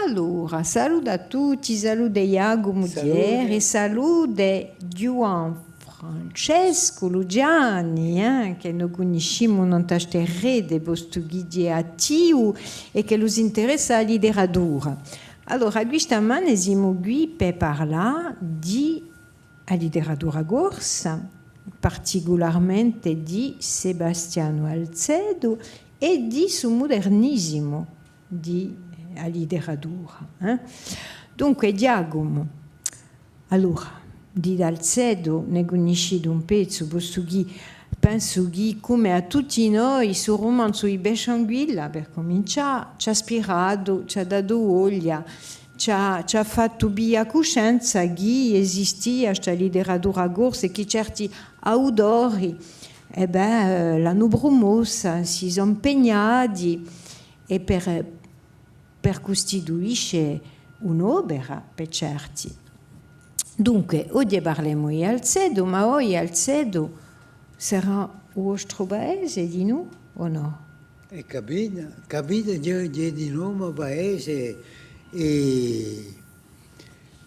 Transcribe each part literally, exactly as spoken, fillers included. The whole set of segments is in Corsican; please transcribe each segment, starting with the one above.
Allora, salute à tutti, salute Ghjacumu Thiers, salute Ghjuvan Francescu Luciani, eh, chì no cunniscimu nant'à ste rete, postu chì hè attivu è chì lu s'interessa à a literatura. Allora, quista mane simu quì per parlà di a literatura corsa, particularmente di Sebastianu Alzedo è di su mudernisimu di a literatura, eh. Dunque, Ghjacumu, allora, di Alzedo ne cunniscite un pezzu, postu chì pensu chì, cum'è à tutti noi, su rumanzu di Pesciu Anguilla, per cumincià, ci hà ispiratu, ci hà datu voglia, ci hà, ci hà fattu piglià cuscenza chì esistia sta literatura corsa è chì certi autori, è bè, eh, l'anu prumossa, si sò impegnati è per, per custituisce un'opera, per certi. Dunque, oghje parlemu di Alzedo, ma oghje Alzedo sarà u vostru paese dinù, o nò? È capite, capite, ghjè, ghjè dinù u mo paese, è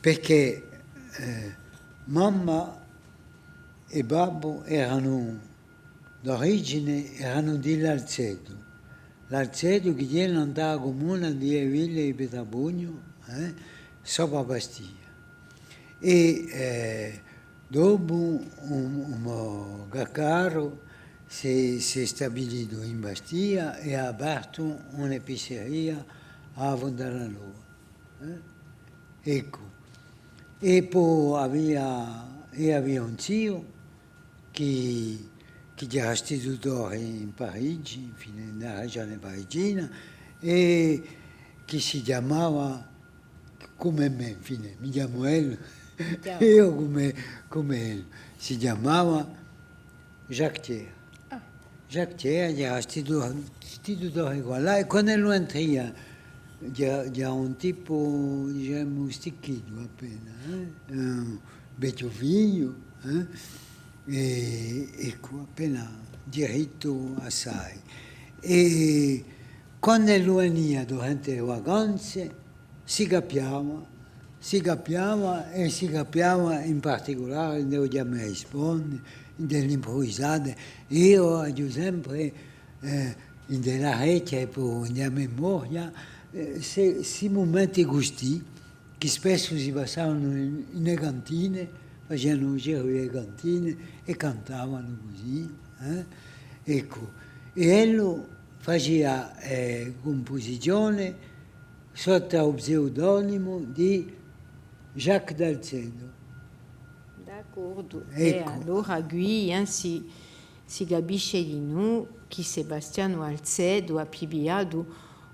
perchè, eh, mamma è babbu eranu d'origine, eranu di l'Alzedu. L'Alzedu chì ghjè nant'à a cumuna di e Ville di Petrabugnu, eh, sopra Bastia. È, eh, dopu un, un mo caccaru s'hè, s'hè stabilitu in Bastia è hà apertu un'epiceria à a Funtana Nova. Eh? Eccu. È po avia, è avia un ziu chì, chì era istitutore in Parigi, infine, in a regione parigina, è chì si chjamava cum'è mè, infine, mi chjamu ellu, eiu cum'è, cum'è ellu, si chjamava Jacques Thiers. Ah. Jacques Thiers era istitu-, istitutore quallà, è quand'ellu entria, era, era un tipu, dicemu, sticchitu appena, eh? Eh, vechju figliu, eh? È, eccu, appena dirittu assai. È quand'ellu venia durante e vacanze, si capiava, si capiava è si capiava in particulare, ind'è u chjamà è risponde, ind'è l'impruvisate. Eiu aghju sempre, eh, ind'è l'arechja è po ind'è a memoria, eh, sti, sti mumenti custì, chì spessu si passavanu in, in e cantine, facianu u giru di e cantine è cantavanu cusì, eh? Eccu. È ellu facia, eh, cumpusizione sottu à u pseudonimu di Jacques d'Alzedo. D'accordu. Eccu. È allora quì, eh, si, si capisce dinù chì Sebastianu Alzedo hà pigliatu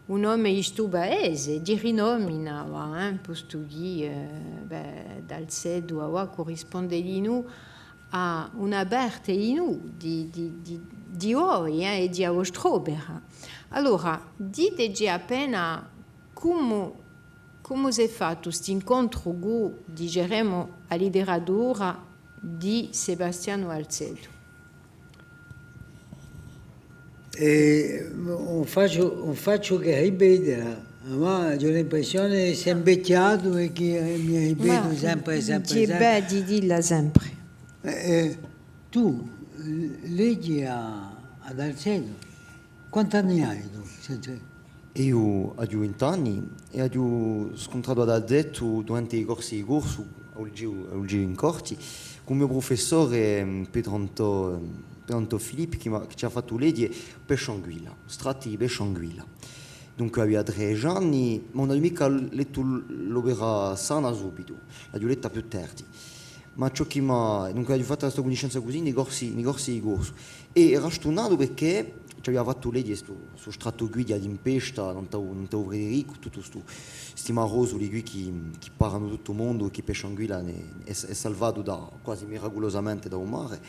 u nome di stu paese, di rinomina, eh, postu chì, eh, bè, d'Alzedo avà currisponde dinù à una parte dinù, di, di, di, di voi, eh, è di a vostra opera. Allora, diteci appena cumu, cumu s'hè fattu st'incontru cù, diceremu, a literatura di Sebastianu Alzedo. È ùn facciu, ùn facciu chè ripete, ma aghju l'impressione d'esse invechjatu è chì mi ripetu sempre, sempre, sempre. Bè, di dilla sempre. Eh, eh, tù, eh, leghji à, à Dalzeto? Quant'anni ai tù? Senza... Eiu aghju vint'anni è aghju scuntratu à Dalzeto durante i corsi di corsu, à u liceu, à u liceu in Corti, cù u mo prufessore, ehm, Petru Antò, ehm, Petru Antò Filippi, chì m'hà, chì ci hà fattu leghje Pesciu Anguilla, stratti di Pesciu Anguilla. Dunque avia tredeci anni, ma ùn aghju micca lettu l-, l'opera sana subitu, l'aghju letta più tardi. Ma ciò chì m'hà, dunque, aghju fattu sta cunniscenza cusì, in i corsi, in i corsi di corsu. È era stunatu perchè ci avia fattu leghje stu, stu strattu quì di a timpesta, nant'à u, nant'à u Fredericu, tuttu stu, sti marosuli quì chì, chì paranu tuttu u mondu, chì Pesciu Anguilla ne, hè, hè salvatu da, quasi miraculosamente da u mare.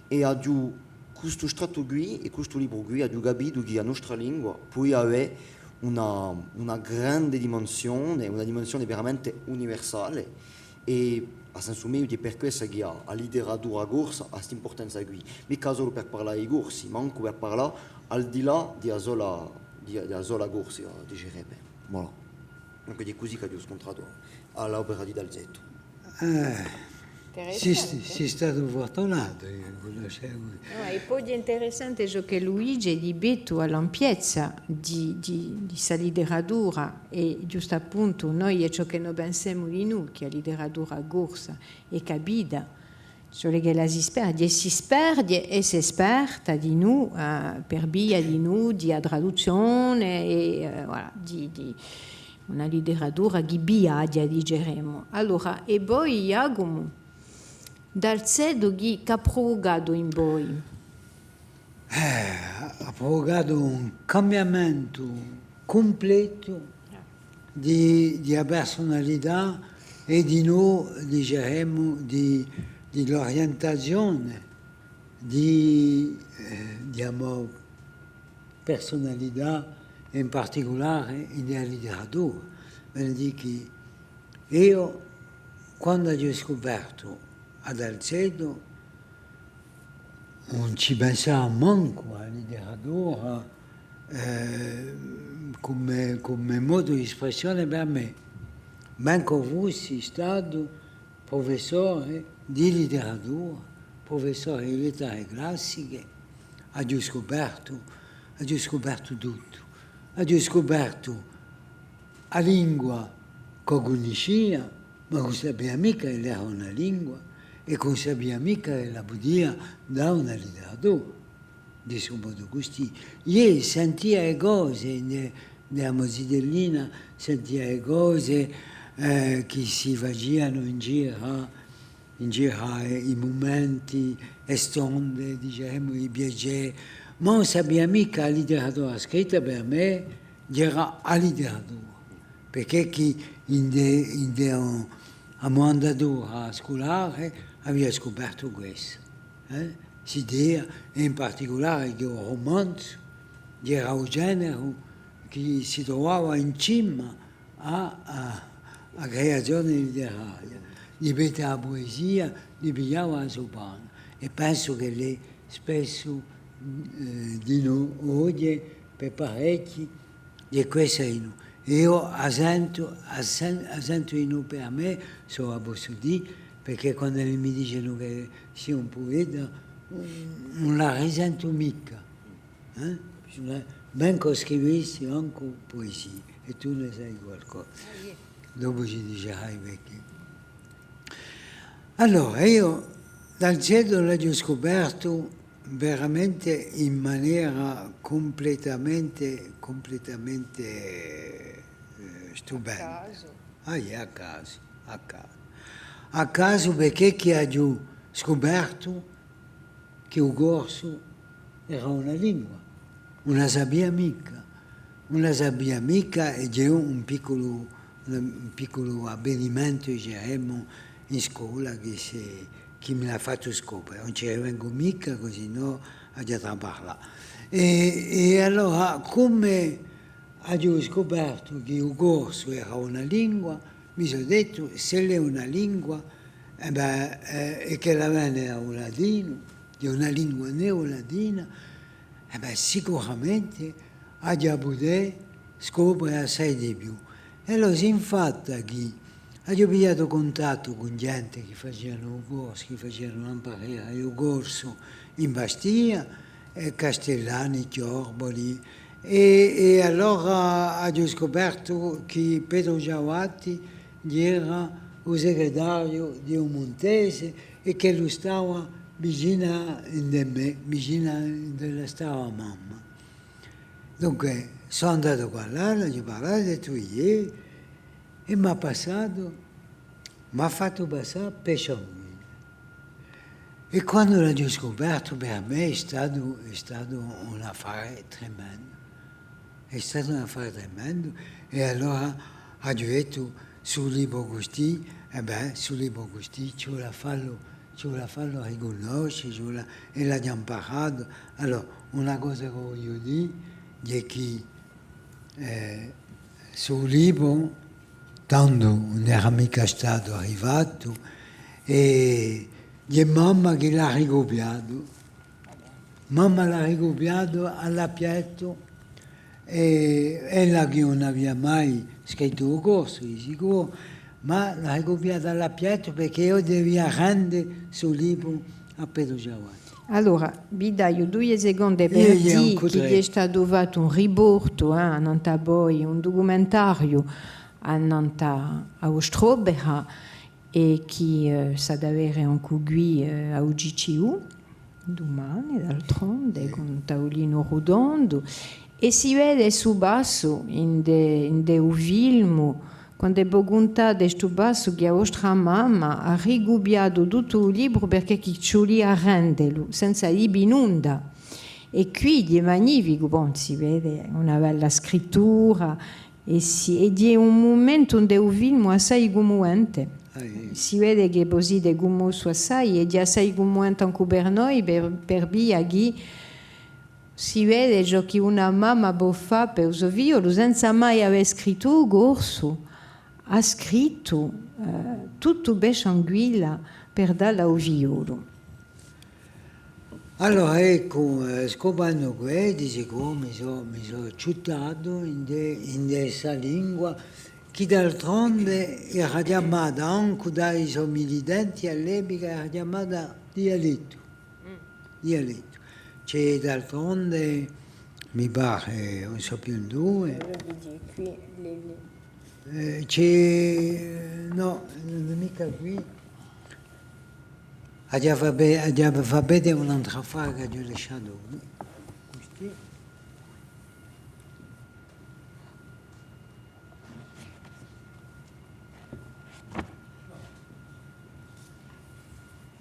È aghju, cù stu strattu quì è cù stu libru quì, aghju capitu chì a nostra lingua pudia avè una, una grande dimensione, una dimensione veramente universale, è à sensu meiu hè per quessa chì a, a literatura corsa hà st'impurtanza quì, micca solu per parlà di i Corsi, ma ancu per parlà al di là di a sola, di, di a sola Corsica, dicerebbe. Voilà. Dunque, hè cusì ch'aghju scuntratu à l'opera di Dalzeto. Eh, sì, sì, sì statu furtunatu, eiu, cunniscendu. Nò, è po hè interessante ciò chì Luigi hà dettu à l'ampiezza di, di, di sta literatura, è ghjustappuntu noi hè ciò chì no pensemu di noi, chì a literatura corsa hè capita, solu ch'ella si sperghje, è si sperghje è s'hè sperta di noi, eh, per via di noi, di a traduzzione, è, eh, voilà, di, di una literatura chì viaghja, diceremu. Allora, è voi, Ghjacumu, Dalzeto chì, ch'hà pruvucatu in voi? Eh, hà pruvucatu un cambiamentu cumpletu di, di a persunalità è di noi, diceremu, di, di l'orientazione di, eh, di a mo persunalità, è in particulare in a literatura. Vale à dì chì eiu, quandu aghju scupertu à Dalzeto, ùn ci pensava mancu à a literatura, eh, cum'è, cum'è modu d'espressione per mè, mancu fussi statu prufessore di literatura, prufessore di lettere classiche, aghju scupertu, aghju scupertu tuttu. Aghju scupertu a lingua ch'o cunniscia, ma ch'ùn sapia micca ch'ella era una lingua, è ch'ùn sapia micca ch'ella pudia dà una literatura. Di stu modu custì. Eiu sentia e cose, in, in a mo zitellina, sentia e cose, eh, chì si facianu in giru, in giru à i mumenti, e stonde, dicemu, i piacè. Ma ùn sapia micca a literatura scritta per mè, era a literatura. Perchè chì in de, in de, a mo andatura sculare avia scupertu quessa. Eh? S'idea, è in particulare chì u rumanzu era u generu chì si truvava in cima à, à, à a creazione literaria. Di pettu à a puesia, li pigliava a so pana. È pensu ch'ellu hè spessu, eh, di noi oghje, per parechji, di quessa in u. Eiu a sentu, a sen-, a sentu in u per mè, s'o a possu dì, perchè quandu mi dicenu chì sò un pueta, ùn, ùn la risentu micca. Eh? Ùn la, mancu scrivissi, mancu puesie, è tù ne sai qualcosa. Dopu ci dicerai perchè. Allora, eiu Dalzeto l'aghju scupertu veramente in manera cumpletamente, cumpletamente, eh, stupenda. À casu. Ah, iè, à casu, à casu. À casu perchè chì aghju scupertu chì u corsu era una lingua. Ùn la sapia micca, ùn la sapia micca, è ghjè un picculu, un picculu avvenimentu, dicemu, in scola chì si, chì mi l'hà fattu scopre. Ùn ci rivengu micca, cusì nò aghju da parlà. È, è allora, cum'è aghju scupertu chì u corsu era una lingua, mi sò dettu, s'ella hè una lingua, è bè, eh, è ch'ella vene da u latinu, hè una lingua neolatina, è bè, sicuramente aghju da pudè scopre assai di più. È allora si infatta chì aghju pigliatu cuntattu cù ghjente chì facianu u corsu, chì facianu l'amparera di u corsu in Bastia, è Castellani, Chiorboli, è, è allora aghju scupertu chì Petru Ciavatti era u secretariu di u Muntese è ch'ellu stava vicinu ind'è mè, vicinu induv'ella stava mamma. Dunque, sò andatu quallà, l'aghju parlatu, è tù iè, è m'hà passatu, m'hà fattu passà per Sciammina. È quandu l'aghju scupertu, per mè hè statu, hè statu un affare tremendu. Hè statu un affare tremendu, è allora aghju dettu, stu libru custì, è bè, stu libru custì, ci vole à fallu, ci vole à fallu ricunnosce, ci vole à, è l'aghju amparatu. Allora, una cosa ch'o vogliu dì, hè chì, eh, stu libru, tandu ùn era micca statu arrivatu, è hè mamma chì l'hà ricupiatu. Mamma l'hà ricupiatu, l'hà apertu, È ella chì ùn avia mai scrittu u corsu, di sicuru, ma l'hà ricupiata à l'appiattu perchè eiu devia rende stu libru à Petru Giavazzi. Allora, vi daiu duie seconde per dì chì hè statu fattu un riportu, eh, annant'à voi, un ducumentariu annant'à a vostra opera, è chì, eh, s'hà da vede ancu quì, eh, à u C C U, dumane, d'altronde, cù un taulinu rutondu, è si vede stu passu in de, in de u filmu, quand'è vo cuntate stu passu chì a vostra mamma hà ricupiatu tuttu u libru perchè chì ci vulia rendelu, senza dì nunda. È quì hè magnificu, bon, si vede una bella scrittura, è si, è hè un mumentu ind'è u filmu assai cummuvente. Ah, eh. Si vede chì vo site cummossu assai, è hè assai cummuvente ancu per noi, per, per via chì si vede ciò chì una mamma pò fà per u so figliolu, senza mai avè scrittu u corsu, hà scrittu, eh, tuttu per scianquilla, per dallu à u figliolu. Allora, eccu, eh, scuprendu què, di sicuru mi sò, mi sò ciuttatu in de, in de sta lingua, chì d'altronde era chjamata, ancu da i so militenti à l'epica, era chjamata dialettu. Mm. Dialettu. Ci hè d'altronde, mi pare, ùn sò più induve. Eh, ci hè, nò, ùn hè micca quì. Aghju da fà ve-, aghju da fà vede un antru affare ch'aghju lasciatu quì. Custì.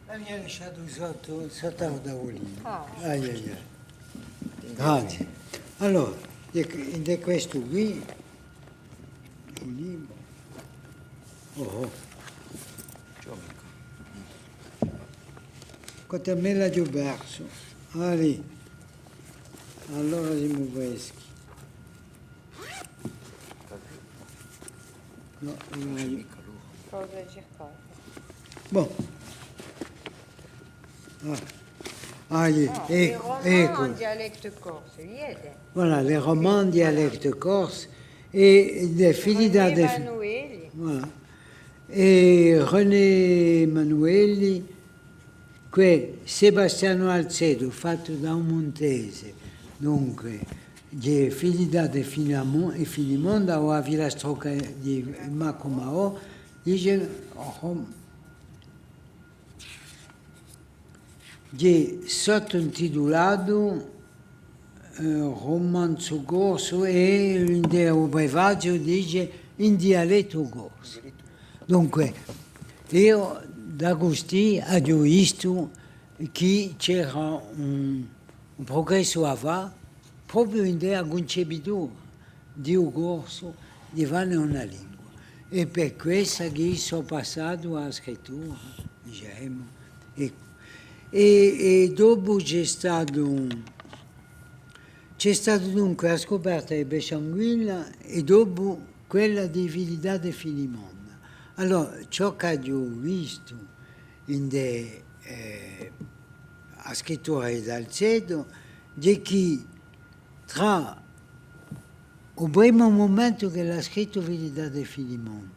L'aghju lasciatu sottu, sottu à u taulinu. Ah. Ai, ai, ai. Grazie. Allora, hè, hè questu quì, un libru. Oh, oh. Quant'è mè l'aghju persu. Allez. Allora simu freschi. Nò, ùn l'aghju. Cosa circò? Bon. Ah. Ah, iè, eccu, eccu. Les romans en dialecte corse, vede? Voilà, les romans en dialecte corse è de Filidate. René Emanuelli. Voilà. È René Emanuelli, què Sebastianu Dalzeto, fattu da un Muntese, dunque, hè Filidate è Filamon-, è Filimonda, o a filastrocca di Macumaò, dice, oh, oh, hè sottintitulatu, eh, Rumanzu corsu è in u prefaziu dice in dialettu corsu. Dunque, eiu da custì aghju vistu chì c'era un, un prugressu à fà, propiu in a cuncepitura di u corsu, di fanne una lingua. È per quessa chì sò passatu à a scrittura, dicemu. Eccu. È, è dopu ci hè statu, ci hè statu dunque a scuperta di Pesciu Anguilla è dopu quella di Filidate è Filimonda. Allora, ciò ch'aghju vistu in de, eh, a scrittura di Dalzeto, hè chì trà u primu mumentu ch'ellu hà scrittu Filidate è Filimonda,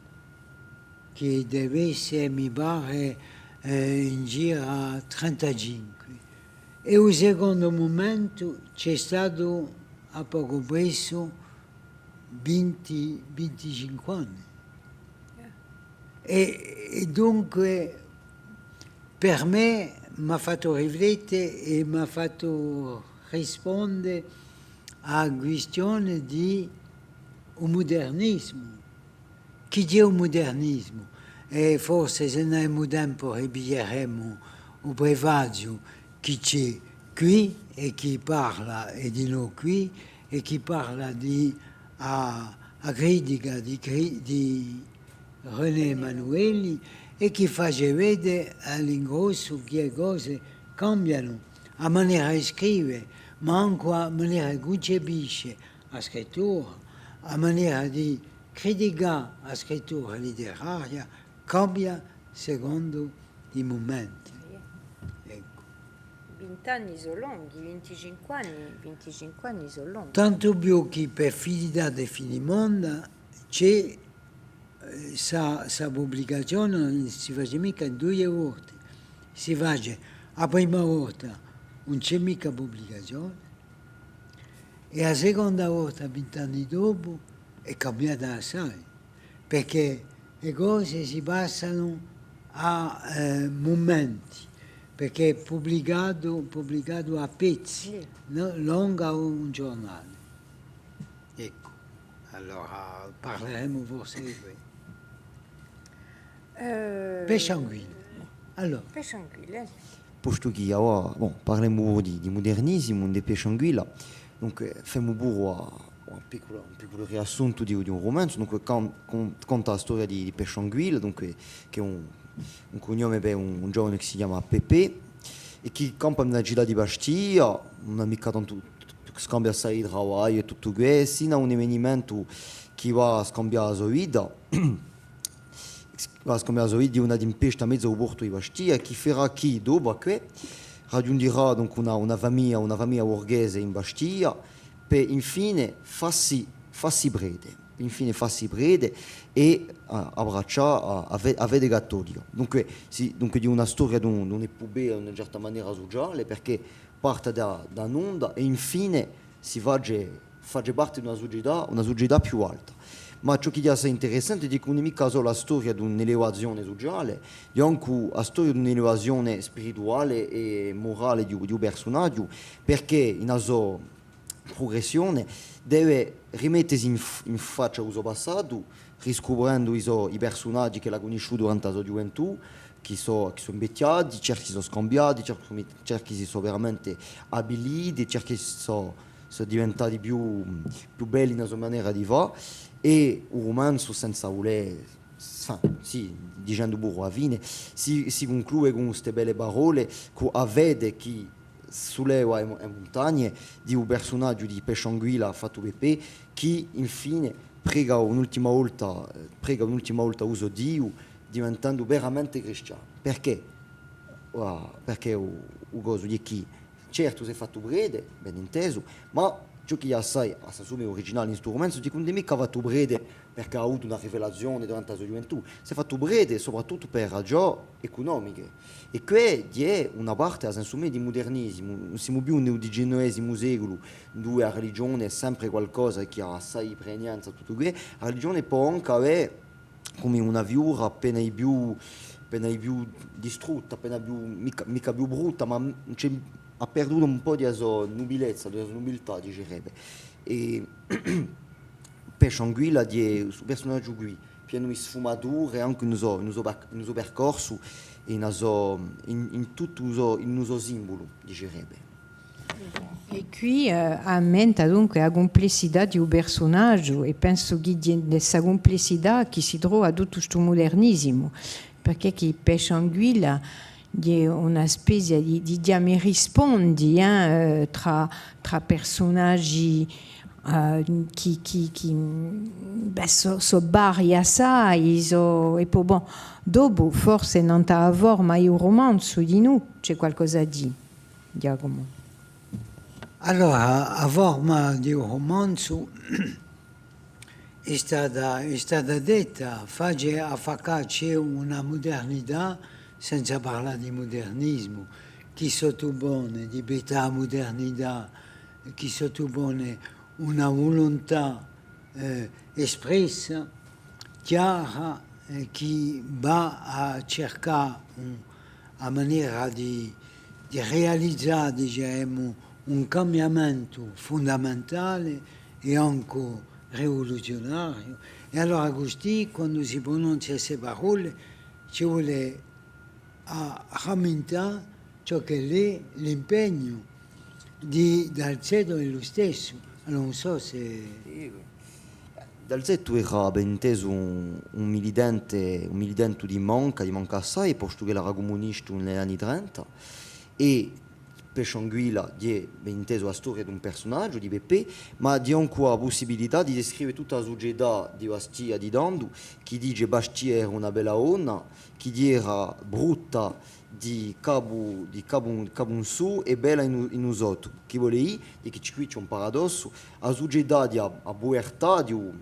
chì deve esse, mi pare, eh, in giru à trentacinque, è u secondu mumentu ci hè statu à pocu pressu vinti, vinticinque anni. È, è dunque, per mè, m'hà fattu riflette è m'hà fattu risponde à a quistione di u mudernisimu. Chì hè u mudernisimu? È forse, s'è n'avemu tempu, ripiglieremu u prefaziu chì ci hè quì è chì parla, è dinò quì, è chì parla di a, a critica di cri-, di René Emanuelli è chì face vede à l'ingrossu chì e cose cambianu, a manera di scrive, ma ancu a manera di cuncepisce a scrittura, a manera di criticà a scrittura litteraria cambia secondu i mumenti. Eccu. Vint'anni sò longhi, vinticinque anni, vinticinque anni sò longhi. Tantu più chì per Filidatu è Filimonda ci hè, eh, sta, sta publicazione ùn si face micca in duie volte. Si face a prima volta ùn ci hè micca publicazione è a seconda volta, vint'anni dopu, hè cambiata assai. Perchè e cose si passanu à, eh, mumenti, perchè hè publicatu, publicatu à pezzi, nò? Longu un ghjurnale. Eccu, allora parleremu forse di quessu. Eh, Pesciu Anguilla. Allora. Pesciu Anguilla. Postu chì avà, bon, parlemu puru di, di mudernisimu, di Pesciu Anguilla, dunque, femu puru a, un picculu, un picculu riassuntu di, di u rumanzu, dunque, con-, con-, conta a storia di, di Pesciu Anguilla, dunque, chì hè un, un cugnome per un, un ghjovanu chì si chjama Peppè, è chì campa in a cità di Bastia, ùn hà micca tantu, scambia assai di travagliu è tuttu què, sinu à un evenimentu chì và à scambià a so vita, và à scambià a so vita di una timpesta in mezu à u portu di Bastia, chì ferà chì, dopu à què, raghjunghjirà, donc, una, una famiglia, una famiglia burghese in Bastia, per infine fassi, fassi prete, infine fassi prete è, eh, abbraccià a, a fe-, a fede cattolica. Dunque, sì, dunque, di una storia d'un, d'un'epupea, in una certa manera, suciale, perchè parte da, da nunda è infine si face, face parte d'una sucetà, una sucetà più alta. Ma ciò chì hè assai interessante hè chì ùn hè micca solu a storia d'un'elevazione suciale, hè ancu a storia d'un'elevazione spirituale è murale di u, di u persunaghju, perchè in a so prugressione deve rimettesi in f-, in faccia à u so passatu, riscuprendu i so, i persunaghji ch'ellu hà cunnisciutu durante a so ghjuventù, chì sò, chì sò invechjati, certi sò scambiati, certi, certi si sò veramente avviliti, certi sò, sò diventati più, più belli in a so manera di fà, è u rumanzu, senza vulè, sa-, sì, dicendu puru a fine, si, si cunclude cù ste belle parolle, cù a fede chì sulleva e mu-, e muntagne, di u persunaghju di Pesciu Anguilla fattu Peppè, chì infine prega un'ultima volta, eh, prega un'ultima volta u so Diu, diventendu veramente cristianu. Perchè? Ah, perchè u, u cosu hè chì, certu, s'hè fattu prete, ben intesu, ma ciò chì hè assai, assai originale in stu rumanzu, hè chì ùn s'hè micca fattu prete perchè hà avutu una rivelazione durante a so ghjuventù, s'hè fattu prete soprattuttu per ragiò ecunomiche. È què hè una parte, à sensu meiu, di mudernisimu. Ùn simu più in u dicennovesimu seculu, induve a religione hè sempre qualcosa chì hà assai pregnanza, tuttu què. A religione pò ancu avè cum'è una fiura appena di più, appena di più distrutta, appena più, micca, micca più brutta, ma ùn ci hè, hà perdutu un pò di a so nubilezza, di a so nubiltà, dicerebbe. È Pesciu Anguilla hè stu persunaghju quì, pienu di sfumature, ancu in u so, in u so per-, in u so percorsu, in a so, in, in tuttu u so, in u so simbulu, dicerebbe. È quì, eh, aumenta dunque a cumplessità di u persunaghju, è pensu chì hè in sta cumplessità chì si trova tuttu stu mudernisimu, perchè chì Pesciu Anguilla hè una spezia di, di chjama è rispondi, eh, eh, trà, trà persunaghji, eh, chì, chì, chì, bè, sò, sò vari assai, sò, è po, bon, dopu, forse, nant'à a forma di u rumanzu, dinù, ci hè qualcosa à dì, Ghjacumu. Allora, a forma di u rumanzu hè stata, hè stata detta, face affaccà ci hè una mudernità, senza parlà di mudernisimu, chì sottupone, di pettu à a mudernità, chì sottupone una vuluntà, eh, espressa, chjara, eh, chì và à circà un, a manera di, di realizà, dicemu, un cambiamentu fundamentale è ancu rivuluziunariu. È allora custì, quandu si prununzia ste parolle, ci vole à ramintà ciò ch'ellu hè l'impegnu di Dalzeto ellu stessu. Allora, ùn sò s'è... Sì. Dalzeto era, ben intesu, un, un militante, un militantu di manca, di manca assai, postu ch'ellu era cumunistu in l'anni trenta, è Pesciu Anguilla hè, ben intesu, a storia d'un persunaghju, di Peppè, ma hè ancu a pussibilità di descrive tutta a sucetà di Bastia di tandu, chì dice: Bastia era una bella donna, chì era brutta, di capu, di capu, capu in sù è bella in u, in u sottu. Chì vole dì? Hè chì quì ci hè un paradossu, a sucetà di a, a puvertà di u,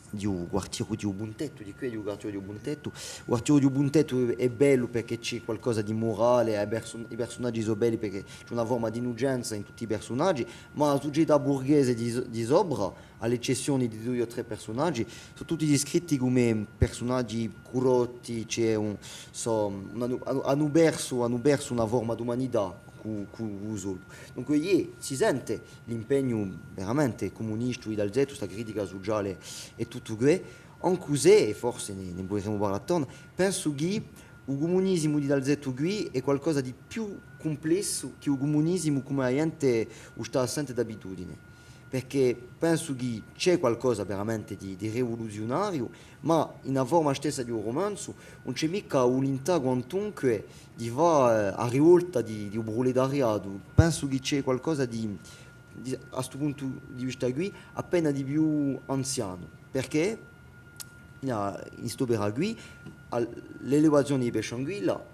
di u quartieru di u Puntettu, di quì, di u quartieru di u Puntettu. U quartieru di u Puntettu hè, hè bellu perchè ci hè qualcosa di murale, i persu-, i persunagi sò belli perchè ci hè una forma d'innucenza in tutti i persunagi, ma a sucetà burghese di, di sopra, à l'eccezzione di dui o trè persunagi, sò tutti discritti cum'è persunagi currotti, ci hè un, sò, anu, anu, anu persu, anu persu una forma d'umanità cù, cù, cù u soldu. Dunque, iè, si sente l'impegnu veramente cumunistu di Dalzeto, sta critica suciale è tuttu què, ancu s'è, è forse ne, ne puderemu parlà attornu, pensu chì u cumunisimu di Dalzeto quì hè qualcosa di più cumplessu chè u cumunisimu cum'è a ghjente u stà à sente d'abitudine. Perchè pensu chì ci hè qualcosa veramente di, di rivuluziunariu, ma in a forma stessa di u rumanzu ùn ci hè micca a vulintà quantunque di fà, eh, a rivolta di, di u pruletariatu. Pensu chì ci hè qualcosa di, di, à stu puntu di vista quì, appena di più anzianu. Perchè? In, in st'opera quì, a, l'elevazione di Pesciu Anguilla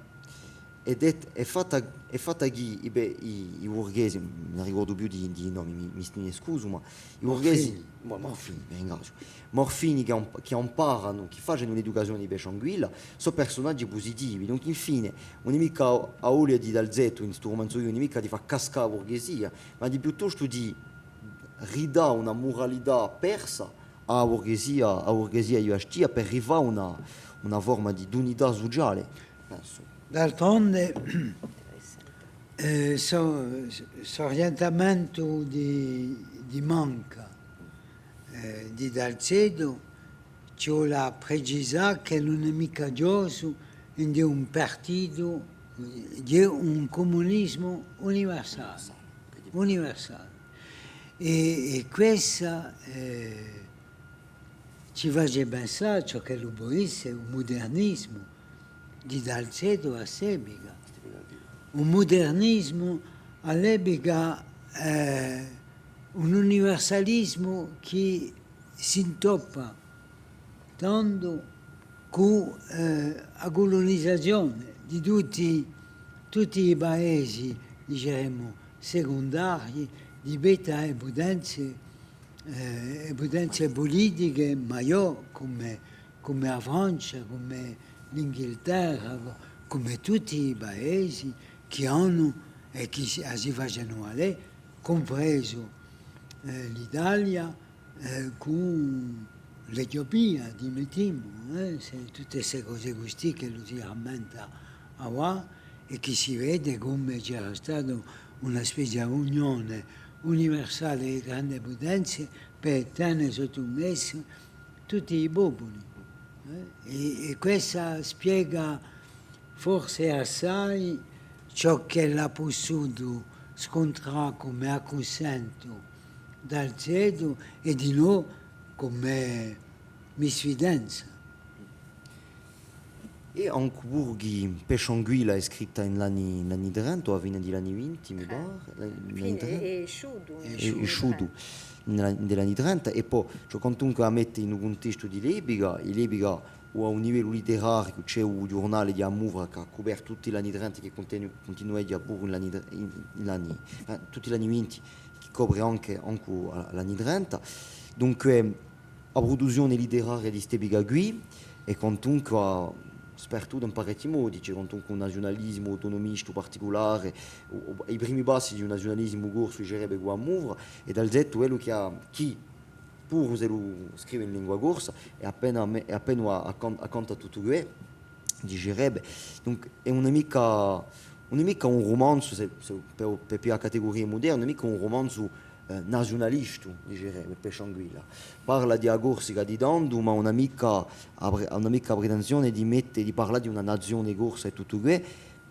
hè det-, hè fatta, hè fatta chì i, i, i burghesi, ùn mi ricordu più di, di i nomi, mi, mi, mi scusu, ma i burghesi, Morfini. Mo-, Morfini, vi ringraziu. Morfini chì am-, chì amparanu, chì facenu l'educazione di Pesciu Anguilla, sò persunagi pusitivi. Dunque, infine, ùn hè micca a, a voglia di Dalzeto in stu rumanzu quì, ùn hè micca di fà cascà a burghesia, ma di piuttostu di ridà una muralità persa à a burghesia, à a burghesia di Bastia, per rifà una, una forma di, d'unità suciale, pensu. D'altronde, eh, stu, st'orientamentu di, di Manca, eh, di Dalzeto, ci vole à precisà ch'ellu ùn hè micca ghjocu in un partitu, hè un cumunisimu universale, universale. È, è quessa, eh, ci face pensà à ciò ch'ellu pò esse u mudernisimu di Dalzeto à st'epica. U mudernisimu à l'epica, eh, un universalisimu chì s'intoppa tandu cù, eh, a culunizazione di tutti, tutti i paesi, diceremu, secundarii, di pettu à e putenze, eh, e putenze pulitiche maiò, cum'è, cum'è a Francia, cum'è l'Inghilterra, cu-, cum'è tutti i paesi chì anu è chì si, a si facenu valè, cumpresu, eh, l'Italia, eh, cù l'Etiopia, ammettimu, eh, sè tutte ste cose custì ch'ellu si rammenta avà, è chì si vede cum'è c'era stata una spezia d'unione universale di grande putenze per tene sottumessi tutti i populi, eh. È, è quessa spiega forse assai ciò ch'ellu hà pussutu scuntrà cum'è accunsentu Dalzeto è dinò cum'è misfidenza. È ancu puru chì Pesciu Anguilla hè scritta in l'anni, l'anni trenta, o à a fine di l'anni vinti, mi pare, l'anni trenta. Hè, hè sciutu. Hè, hè sciutu, in l'anni trenta, è po, ciò, quantunque a mette in u cuntestu di l'epica, è l'epica, o à un livellu literariu, ci hè u ghjurnale di A Muvra chì hà cupertu tutti l'anni trenta, chì cuntinu-, cuntinua à puru in l'anni tre-, in, in l'anni, eh, tutti l'anni vinti, chì copre ancu, ancu a, l'anni trenta. Dunque, a pruduzzione literaria di st'epica quì hè quantunque spartuta in parechji modi, ci hè quantunque un naziunalisimu autonomistu particulare, u, u, i primi passi di un naziunalisimu corsu, dicerebbe, cù A Muvra, è Dalzeto, quellu chì hà, chì, puru s'ellu scrive in lingua corsa, hè appena me-, hè appena a, a con-, a conta tuttu què, dicerebbe. Dunque, hè ùn hè micca, ùn hè micca un rumanzu, sè, sè per, per piglià a categuria muderna, ùn hè micca un rumanzu, eh, naziunalistu, dicerebbe, Pesciu Anguilla. Parla di a Corsica di tandu, ma ùn hà micca a pre-, ùn hà micca a pretensione di mette, di parlà di una nazione corsa è tuttu què,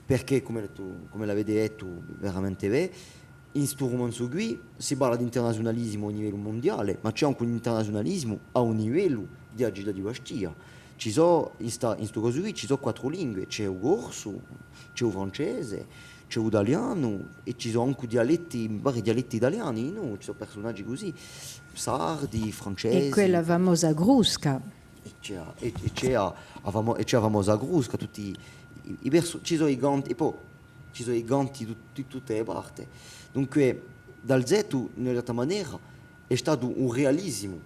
perchè, cum'è tù, cum'è l'avete dettu, veramente bè, in stu rumanzu quì si parla d'internaziunalisimu à un livellu mundiale, ma ci hè ancu un internaziunalisimu à un livellu di a cità di Bastia. Ci sò, in sta, in stu casu quì, ci sò quattru lingue, ci hè u corsu, ci hè u francese, ci hè u talianu, è ci sò ancu dialetti, mi pare dialetti taliani, nò? Ci sò persunagi cusì, sardi, francesi. È quella famosa crusca. Ci hè, è, è ci hè a, a famo-, è ci hè a famosa crusca, tutti i, i, i persu-, ci sò i canti, è po ci sò i canti di tut-, di tutte e parte. Dunque, Dalzeto, in una certa manera, hè statu un realisimu,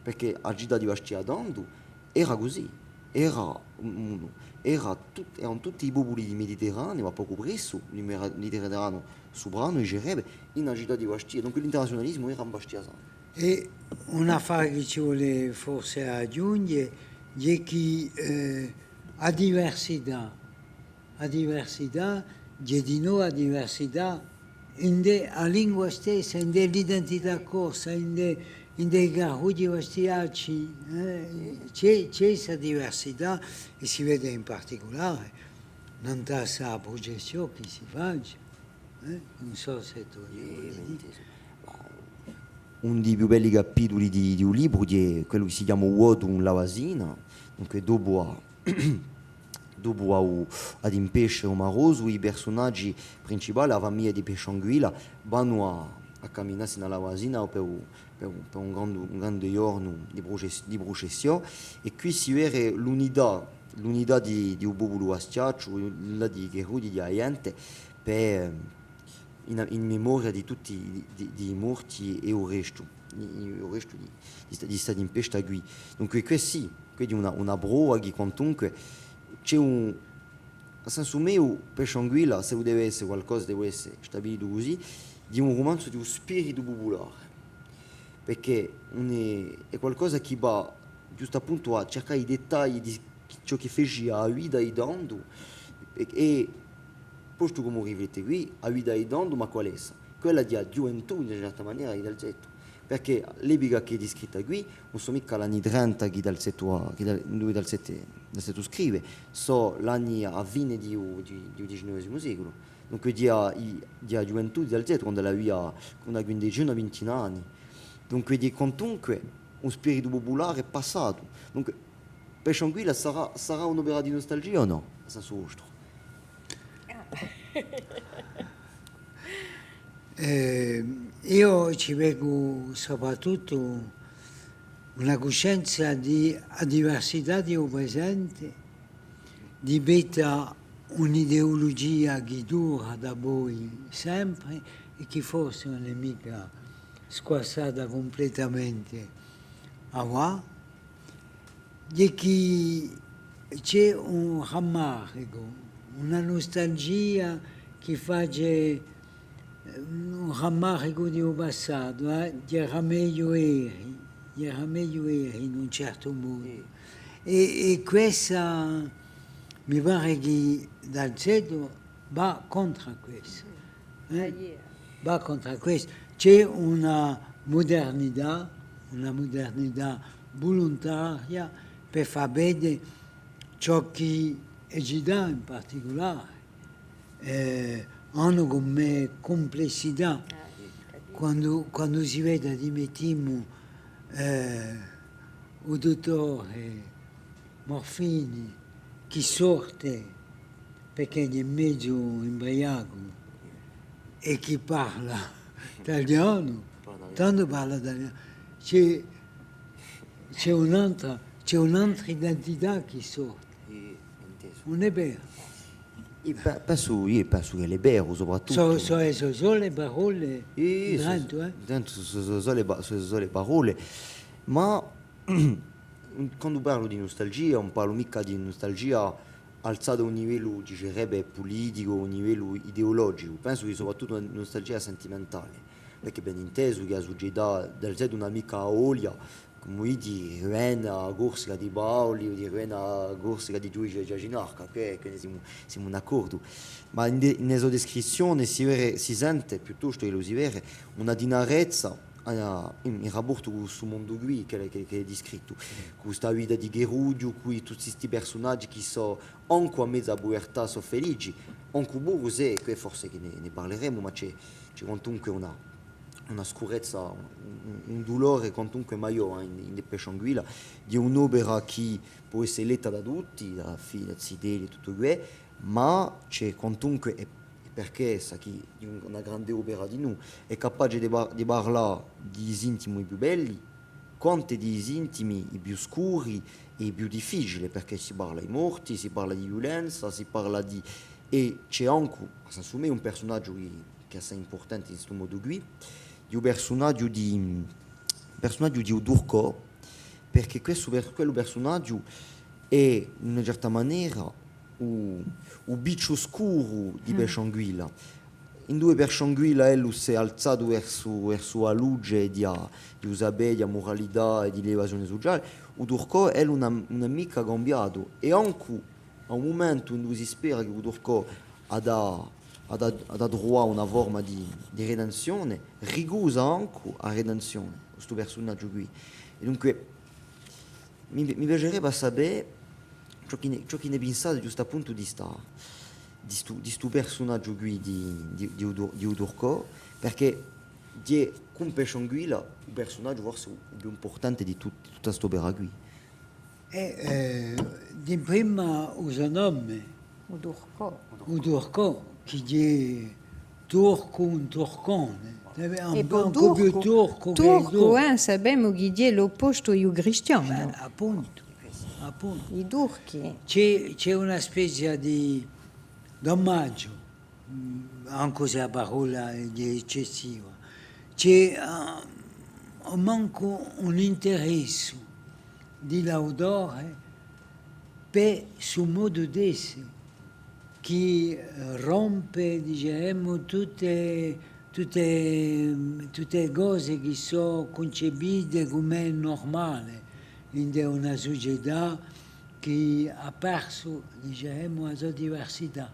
perchè a cità di Bastia tandu era cusì, era un, un, era tut-, eranu tutti i populi di Mediterraneu, à pocu pressu, di Mera-, Mediterraneu supranu, dicerebbe, in a cità di Bastia. Dunque l'internaziunalisimu era in Bastia Santa. È un affare chì ci vole forse aghjunghje, hè chì, eh, a diversità, a diversità, hè dinò a diversità indè a lingua stessa, indè l'identità corsa, indè, indè i carrughji bastiacci, eh, ci hè, ci hè sta diversità, è si vede in particulare nant'à sta prucessiò chì si face, eh, ùn sò s'è tù... Iè, iè, ben intesu. Ma un di i più belli capituli di, di u libru hè quellu chì si chjama U Votu in Lavasina, dunque dopu à, dopu à u, à Impesce u Marosu, i persunagi principali, a famiglia di Pesciu Anguilla, vanu à, à caminà sinu à Lavasina per u, per u, per un grandu, un grande ghjornu di pruces-, di prucessiò, è quì si vede l'unità, l'unità di, di u populu bastiacciu, l'unità di i carrughji, di a ghjente, per, in, in memoria di tutti, di, di, di i morti è u restu, di, di u restu di, di sta, di sta timpesta quì. Dunque, quessa, quessa hè una, una prova chì quantunque ci hè un, à sensu meiu, Pesciu Anguilla, s'ellu deve esse qualcosa, deve esse stabilitu cusì, di un rumanzu di u spiritu pupulare, perchè ùn hè, hè qualcosa chì và ghjustu appuntu à circà i dettagli di ciò chì facia a vita di tandu, è, è postu ch'omu riflette quì, a vita di tandu, ma quale hè essa? Quella di a ghjuventù, in una certa manera, di Dalzeto. Perchè l'epica chì hè discritta quì, ùn sò micca l'anni trenta chì Dalzeto hà, chì Dal-, induve Dalzeto, Dalzeto scrive, sò l'anni à a fine di u, di, di u dicennovesimu seculu. Dunque, di a, i, di a ghjuventù di Dalzeto, quand'ellu avia una quindecina, una vintina d'anni. Dunque, hè quantunque un spiritu pupulare passatu. Dunque, Pesciu Anguilla sarà, sarà un'opera di nustalgia o nò? À sensu vostru. Eh, eiu ci vecu soprattuttu una cuscenza di a diversità di u presente, di pettu à un'ideulugia chì dura dapoi sempre è chì forse ùn hè micca squassata cumpletamente avà, hè chì ci hè un rammaricu, una nustalgia chì face, eh, un rammaricu di u passatu, eh, era megliu eri, era megliu eri in un certu modu. È, è quessa mi pare chì Dalzeto và contr'à quessa. Eh? Và contr'à quessa. Ci hè una mudernità, una mudernità vuluntaria per fà vede ciò chì e cità in particulare, eh, anu cum'è cumplessità. Quandu, quandu si vede, ammettimu, eh, u duttore Morfini chì sorte, perchè hè mezu imbriacu, è chì parla talianu, tandu parla talianu. Ci hè, ci hè un'antra, ci hè un'antra identità chì sorte. Ùn hè vera? Eiu pe-, pensu, eiu pensu ch'ellu hè veru, soprattuttu. Sò, sò, sò sole parolle, eh, sò, sò sole pa-, sò sole parolle, ma quandu parlu di nustalgia, ùn parlu micca di nustalgia alzata à un livellu, dicerebbe, puliticu, à un livellu ideologicu. Pensu chì soprattuttu una nustalgia sentimentale, perchè ben intesu chì a sucetà Dalzeto ùn hà micca a voglia, cum'è dì, di rivene à a Corsica di Paoli o di rivene à a Corsica di Ghjudice Ghjacinarca, chì, chì ne simu, simu d'accordu. Ma in de-, in e so descrizzione si vede, si sente, piuttostu ch'ellu si vede, una tinarezza, eh, in, in rapportu cù stu mondu quì chì, chì, chì hè discrittu, cù sta vita di carrughju, cù tutti sti persunagi chì sò, ancu à mezu à a puvertà, sò felici, ancu puru s'è, chì forse chì ne, ne parleremu, ma ci hè, ci hè quantunque una, una scurezza, un, un, un dulore quantunque maiò, eh, in, in Pesciu Anguilla, di un'opera chì pò esse letta da tutti, da Fi-, da Zitelli è tuttu què, ma ci hè quantunque, è, è perchè essa chì hè un, una grande opera dinù, hè capace di par-, di parlà di i sintimi i più belli, quante di i sintimi i più scuri, hè più difficiule, perchè si parla di morti, si parla di viulenza, si parla di, è ci hè ancu, à sensu meiu, un persunagiu chì, chì hè assai impurtante in stu modu quì, hè u persunagiu di, persunagiu di u Turcò, perchè questu per-, quellu persunagiu hè, in una certa manera, u, u picciu scuru di Pesciu Anguilla. Induve Pesciu Anguilla ellu s'hè alzatu versu, versu a luce di a, di u sapè, di a muralità è di l'evasione suciale, u Turcò ellu ùn hà, ùn hà micca cambiatu, è ancu à un mumentu induve si spera chì u Turcò hà da, hà da, hà da truvà una forma di, di redenzione, ricusa ancu a redenzione, stu persunagiu quì. È dunque, mi, mi piacerebbe à sapè ciò chì ne, ciò chì ne pinsate ghjustu à puntu di sta, di stu, di stu persunagiu quì di, di, di u Tur-, di u Turcò, perchè hè, cum'è Pesciu Anguilla, u persunagiu forse u, u più impurtante di tut-, di tutta st'opera quì. Eh, eh, di prima u so nome, u Turcò. U Turcò, chì hè turcu, un turcone. È po ancu più turcu, turcu chè turcu, eh, sapemu chì hè l'oppostu di u cristianu. Eh, appuntu, appuntu. I turchi. Ci hè, ci hè una spezia di, d'omagiu, mm, ancu s'è a parolla hè eccessiva. Ci hè, eh, mancu un interessu di l'autore per su modu d'esse, chì, eh, rompe, dicemu, tutte, tutte, tutte e cose chì sò cuncepite cum'è nurmale in una sucetà chì hà persu, dicemu, a so diversità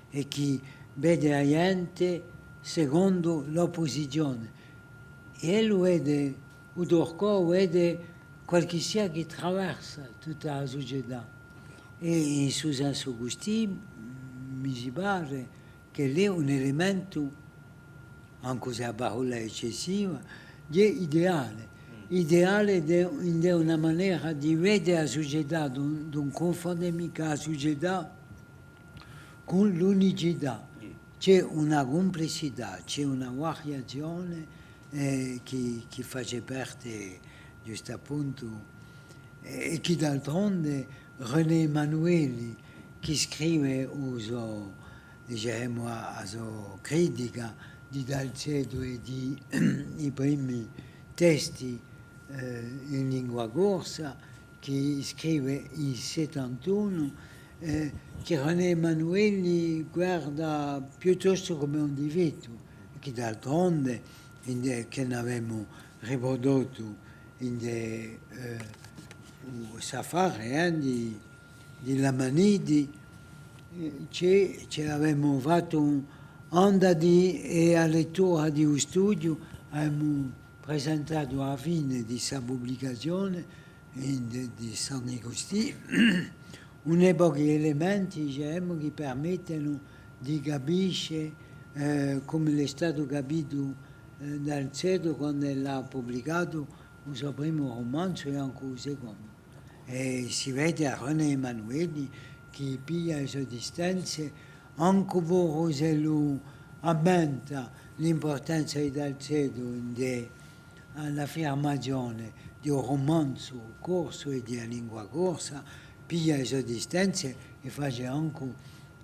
è chì vede a ghjente secondu l'oppusizione. È ellu vede, u Turcò vede qualchissia chì traversa tutta a sucetà. È in su sensu custì, mi si pare ch'ellu hè un elementu, ancu s'è a parolla hè eccessiva, hè ideale. Ideale de, in una manera di vede a sucetà, d'ùn, d'ùn cunfonde micca a sucetà cù l'unicità. Ci hè una cumplessità, ci hè una variazione, eh, chì, chì face parte, ghjustappuntu, eh, è chì d'altronde René Emmanuelli, chì scrive u so, dicemu, a, a so critica di Dalzeto è di i primi testi, eh, in lingua corsa, chì scrive in settantunu, eh, chì René Emmanuelli guarda piuttostu cum'è un difettu, chì d'altronde, in de, chì n'avemu riprodottu in de, eh, u, s'affare, eh, di, di l'Amaniti, eh, ci, ci avemu fattu un, andati è à lettura di u studiu, avemu presentatu à a fine di sta publicazione, in di, di San Agustinu, un pocu d'elementi, dicemu, chì permettenu di capisce, eh, cum'ellu hè statu capitu, eh, Dalzeto quand'ellu hà publicatu u so primu rumanzu è ancu u secondu. È si vede à René Emmanuelli chì piglia e so distanze, ancu puru s'ellu ammenta l'impurtanza di Dalzeto in de, à l'affirmazione di u rumanzu corsu è di a lingua corsa, piglia e so distanze è face ancu,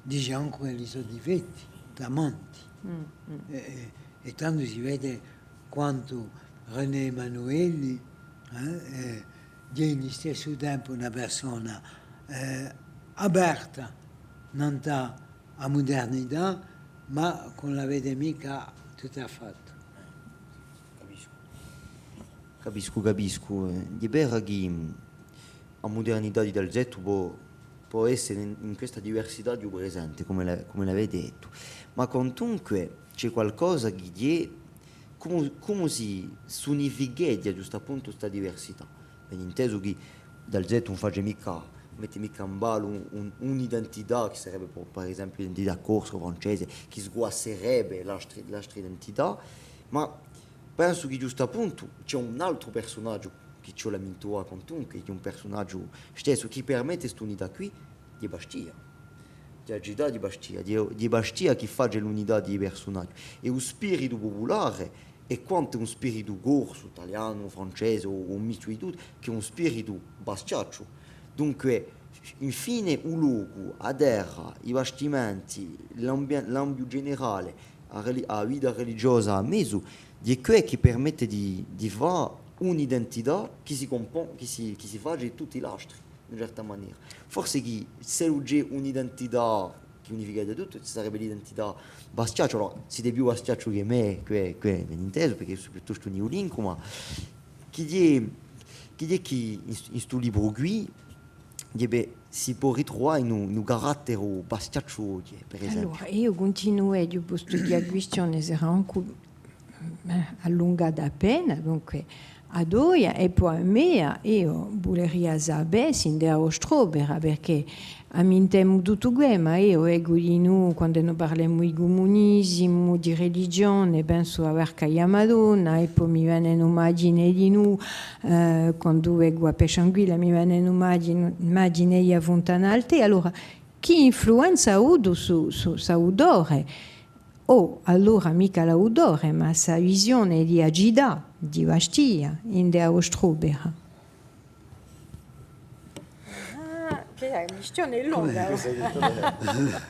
dice ancu i so difetti, tamanti. È, è, è tandu si vede quantu René Emmanuelli, eh, eh, hè in listessu tempu una persona, eh, aperta nant'à a mudernità, ma chì ùn la vede micca tuttu à fattu. Capiscu. Capiscu, capiscu. Eh, hè vera chì, mm, a mudernità di Dalzeto pò, pò esse in, in questa diversità di u presente, cum'è la, cum'è l'avete dettu. Ma quantunque ci hè qualcosa chì hè, cumu, cumu si, s'unificheghja ghjustappuntu sta diversità? Ben intesu chì Dalzeto ùn face micca, ùn mette micca in ballu un, un, un'identità chì sarebbe, per, per esempiu, l'identità corsa o francese, chì sguasserebbe l'altre, l'altre identità, ma pensu chì ghjustappuntu ci hè un altru persunagiu chì ci hè da mintuvà quantunque, chì hè un persunagiu stessu, chì permette st'unità quì, hè Bastia. Hè a cità di Bastia, hè, hè Bastia chì face l'unità di i persunaghji. È u spiritu pupulare, è quant'è un spiritu corsu, talianu, francese, o, o un mistu di tuttu, chì hè un spiritu bastiacciu. Dunque, infine, u locu, a terra, i bastimenti, l'ambi-, l'ambiu generale, a reli-, a vita religiosa à mezu, hè què chì permette di, di fà un'identità chì si compon-, chì si, chì si face di tutti l'astri, in una certa manera. Forse chì s'ellu ci hè un'identità chì unificherebbe tuttu, ci sarebbe l'identità bastiaccia. Allora, site più bastiacciu chè mè, què, què, ben intesu, perchè sò piuttostu niulincu, ma chì hè, chì hè chì in stu, in stu libru quì, hè, bè, si pò ritruvà in u, in u carattere bastiacciu oghje, per esempiu. Allora, eiu cuntinueghju, postu chì a quistione serà ancu eh, allungata appena, dunque, a toia, è po a mea, eiu vuleria sapè s'ind'è a vostra opera, perchè ammintemu tuttu què, ma eiu vecu dinù, quand'è no parlemu di cumunisimu, di religione, pensu à a Barca di a Madonna, è po mi venenu immagine dinù, eh, quandu vecu à Pesciu Anguilla, mi venenu immagine, immagine di a Funtana d'Altea. Allora, chì influenza hà avutu su, su, st'autore? O allora micca l'autore, ma sta visione di a cità, di Bastia, ind'è a vostra opera. Ah, chì hè, a quistione hè longa. Cum'è?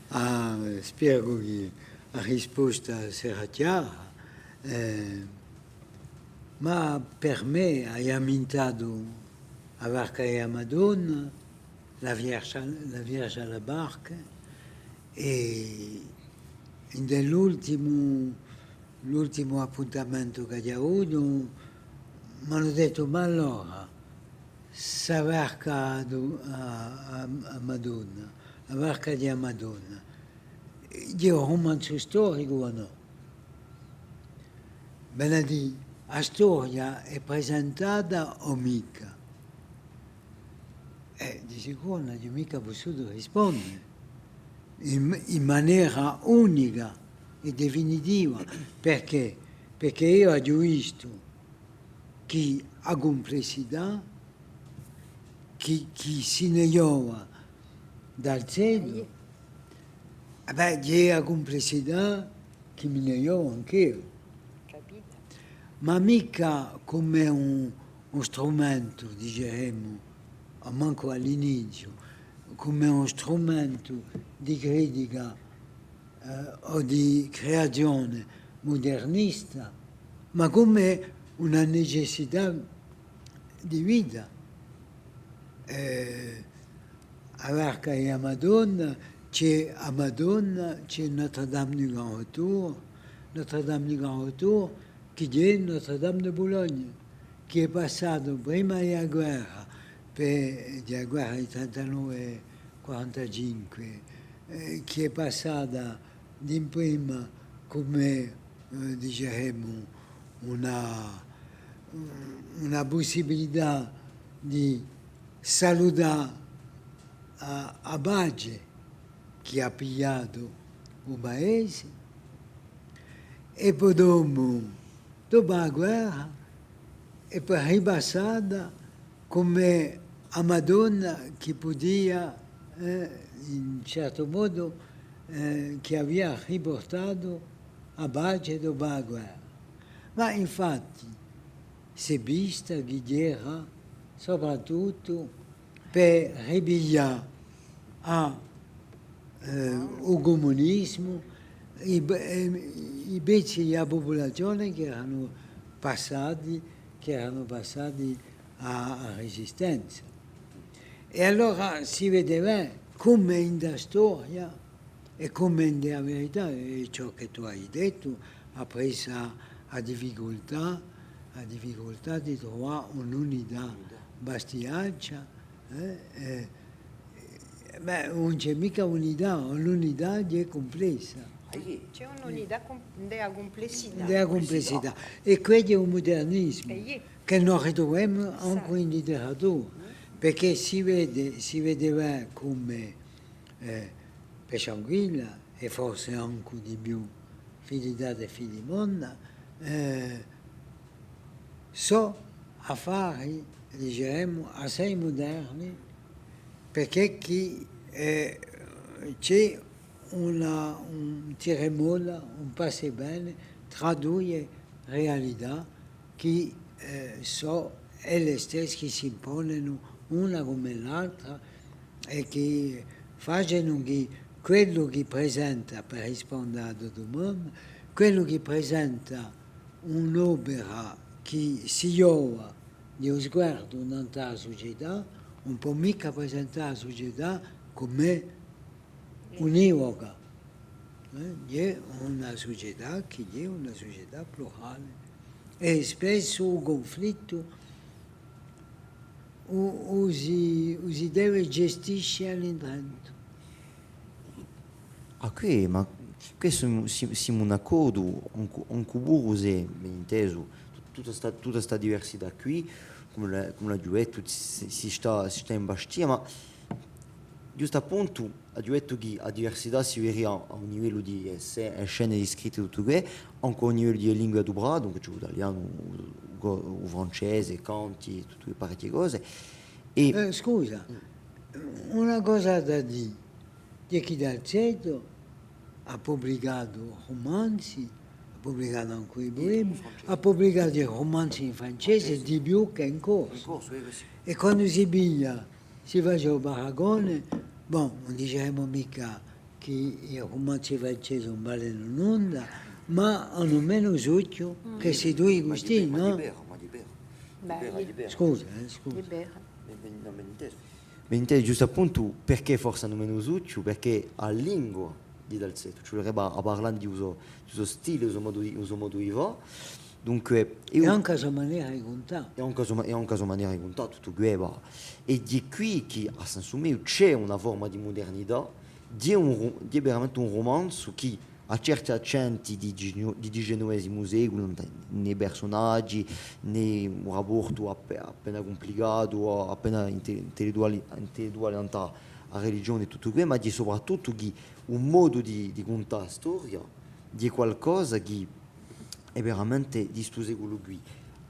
Ah, speru chì a risposta sarà chjara, eh, ma per mè, aghju ammintatu a Barca di a Madonna, la Vierge, la Vierge à la barque, è in l'ultimu, l'ultimu appuntamentu ch'aghju avutu, m'anu dettu: «Ma allora, sta barca à, à, à Madonna, a barca di a Madonna, hè un rumanzu storicu o nò?» Vene à dì, a storia hè presentata o micca? Eh, di sicuru ùn aghju micca pussutu risponde in, in manera unica è definitiva, perchè? Perchè eiu aghju vistu chì a cumplessità chì, chì si ne ghjova d'Alzedu, eh bè, hè a cumplessità chì mi ne ghjovu anch'eiu. Capite? Ma micca cum'è un, un strumentu, diceremu, almancu à l'iniziu, cum'è un strumentu di critica, eh, o di creazione mudernista, ma cum'è una necessità di vita. Eh, a Barca di a Madonna, ci hè a Madonna, ci hè Notre-Dame du Grand Retour, Notre-Dame du Grand Retour, chì hè Notre-Dame de Boulogne, chì hè passatu prima di a guerra, per, di a guerra di trentanove quarantacinque, eh, chì hè passata d'imprima cum'è, eh, diceremu, una, una pussibilità di salutà a, a pace chì hà pigliatu u paese, è po dopu, dopu a guerra, hè po ripassata cum'è a Madonna chì pudia, eh, in certu modu, eh, chì avia ripurtatu a pace dopu a guerra. Ma infatti s'hè vista chì era soprattuttu per ripiglià à, eh, u cumunisimu, i, eh, i pezzi di a pupulazione chì eranu passati, chì eranu passati à, à a Resistenza. È allora si vede bè cum'è in a storia è cum'è in a verità, hè ciò chì tù ai dettu, appressu à a difficultà, a difficultà di truvà un'unità bastiaccia, eh, eh, ma ùn ci hè micca unità, l'unità hè cumplessa. Ci hè un'unità cum-, di a cumplessità. Di a cumplessità. È quessu hè u mudernisimu, chì no ritruvemu ancu in literatura, perchè si vede, si vede bè cum'è, eh, Pesciu Anguilla, è forse ancu di più Fidilità è Filimona, eh, sò affari, diceremu, assai muderni, perchè chì, eh, ci hè una, un tira è molla, un passa è vene trà duie realità chì, eh, sò e listesse chì s'imponenu una cum'è l'altra, è chì facenu chì quellu chì presenta, per risponde à a to dumanda, quellu chì presenta un'opera chì si ghjova di u sguardu nant'à a sucetà, ùn pò micca presentà a sucetà cum'è univoca, eh? Hè una sucetà chì hè una sucetà plurale. È spessu u cunflittu u, u si, u si deve gestisce à l'indrentu. Ah, quì, ma quì simu, si-, simu d'accordu, ancu, ancu puru s'è, ben intesu, tu-, tutta sta, tutta sta diversità quì, cum'è la, cum'è l'aghju dettu, si, si stà, si stà in Bastia, ma ghjustu appuntu, aghju dettu chì a diversità si vede à, à un livellu di, eh, sce-, eh, scene di scritte, tuttu què, ancu à un livellu di lingue aduprate, dunque ci hè u talianu, u, u, u francese, canti, tuttu què, parechje cose. È eh, scusa, una cosa da dì, hè chì Dalzeto hà publicatu rumanzi, hà publicatu ancu i puemi, hà publicatu i rumanzi in francese, di più chè in corsu. In corsu, eh, sì. È quandu si piglia Si face u paragone, bon, ùn diceremu micca chì i rumanzi francesi ùn valenu nunda, ma anu menu suchju chè sti dui custì, nò? Ma hè vera, ma hè vera. Bè, hè vera, hè vera. Scusa, eh, scusa. Hè vera. Ben, ben, nò, ben intesu. Ben intesu, ghjustu appuntu, perchè forse anu menu suchju? Perchè a lingua di Dalzeto, ci vulerebbe à, à parlà di u so, di u so stile, u so modu di, u so modu di fà. Dunque, è ancu a so manera di cuntà. È ancu a so ma-, è ancu a so manera di cuntà, tuttu què, và. È hè quì chì, à sensu meiu, ci hè una forma di mudernità, di un ru-, di veramente un rumanzu chì hà certi accenti di diciannovesimu seculu, in i persunaghji, in un raportu appe-, appena cumplicatu, appena inte-, intellettuali-, intellettuale nant'à a religione è tuttu què, ma hè soprattuttu chì un modu di, di cuntà a storia, hè qualcosa chì hè veramente di stu seculu quì.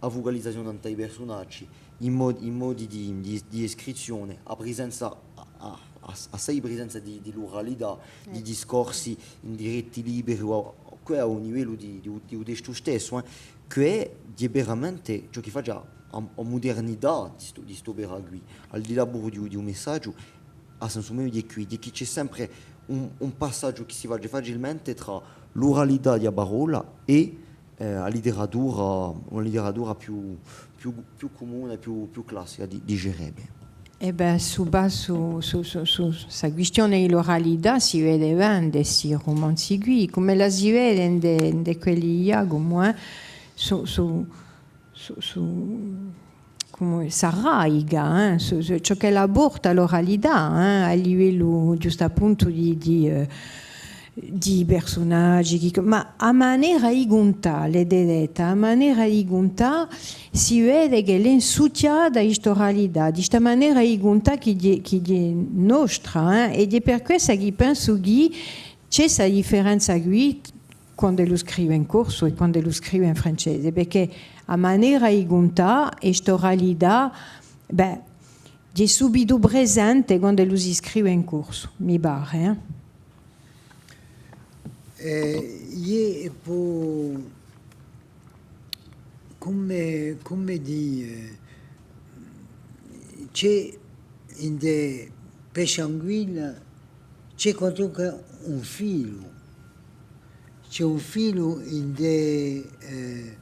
A fucalizazione nant'à i persunaghji, i mo-, i modi di, di, di descrizzione, a presenza, a, a, a, assai presenza di, di l'uralità, di discorsi indiretti, liberi, o, o, què à u livellu di, di u, di u testu stessu, eh, chì hè veramente ciò chì face a, a, a mudernità di stu, di st'opera quì, al di là puru di u, di u messaghju, à sensu meiu hè quì, hè chì ci hè sempre un, un passaghju chì si face facilmente trà l'uralità di a parolla è, eh, a literatura, una literatura più, più, più cumuna, più, più classica, di-, dicerebbe. È bè, sù, sù, sù, sù, sù sta quistione di l'uralità si vede bè in sti rumanzi quì, cum'ella si vede in, in quelli di Ghjacumu, eh, sù, sù, sù, sù, cum'è s'arradica, eh, sù, sù ciò ch'ella porta l'uralità, eh, à livellu ghjustu appuntu di, di, eh, di persunaghji, chì, ma a manera di cuntà, l'avete detta, a manera di cuntà si vede ch'ella hè insuchjata di st'uralità, di sta manera di cuntà chì hè, chì hè nostra, eh, è hè per quessa chì pensu chì ci hè sta differenza quì, quand'ellu scrive in corsu è quand'ellu scrive in francese, perchè a manera di cuntà è st'uralità, bè, hè subitu presente quand'ellu si scrive in corsu, mi pare, eh. Eh, iè, è po, cum'è, cum'è dì, eh, ci hè in Pesciu Anguilla, ci hè quantunque un filu, ci hè un filu in, eh,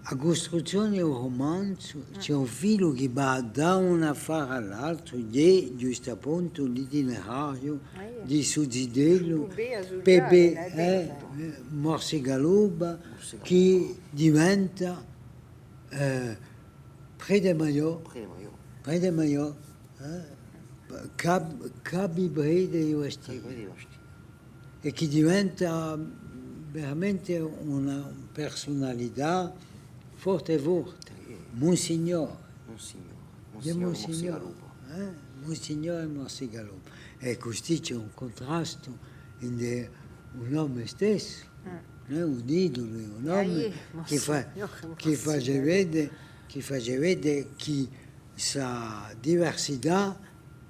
a custruzzione di u rumanzu, ci hè un filu chì và da un affare à l'altru, hè ghjustu appuntu l'itinerariu di stu zitellu, Pepè, eh, eh, Morsigalupa, chì diventa, eh, prete maiò, prete maiò, eh, cap-, capiprete di Bastia. È chì diventa veramente una persunalità forte, forte. Monsignore. Monsignore. Hè Monsignore, eh? Monsignore Morsigalupa. È custì ci hè un cuntrastu in un omu stessu, eh? Un idolu, un omu chì face vede, chì face vede chì sta diversità,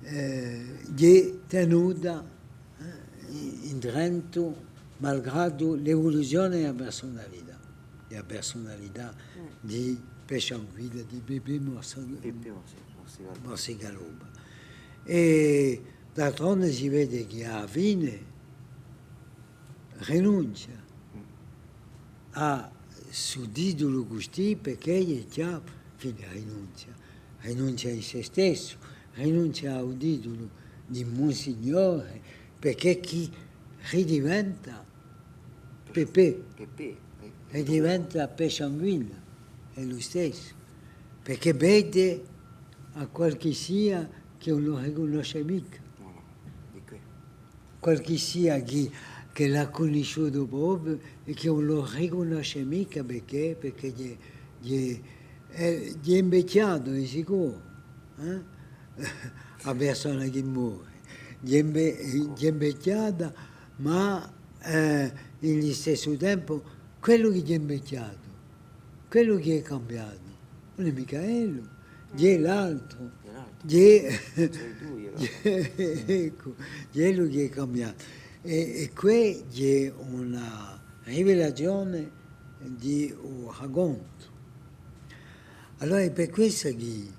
eh, hè tenuta, eh, in, in drentu, malgradu l'evoluzione di a persunalità, di a persunalità di Pesciu Anguilla, di Pepè Morsigalupa. Borsigaloppa. È d'altronde si vede chì à a fine rinunzia à stu titulu custì, perchè hè chjara, infine, rinunzia, rinunzia in sè stessu, rinunzia à u titulu di Monsignore, perchè chì ridiventa Pepè. Pepè, eh. È diventa Pesciu Anguilla, hè lu stessu, perchè vede à qualchissia chì ùn lu ricunnosce micca. Voilà, di què. Qualchissia chì, chì l'hà cunnisciutu propiu è chì ùn lu ricunnosce micca perchè, perchè ghjè, ghjè, eh, ghjè invechjatu, di sicuru, eh? A persona chì more. Ghjè inve-, ghjè invechjata, ma, eh, in listessu tempu, quellu chì ghjè invechjatu, quellu chì hè cambiatu, ùn hè micca ellu, ghjè l'altru, ghjè, eccu, ghjè ellu chì hè cambiatu. È, è què ghjè una rivelazione di u racontu. Allora hè per quessa chì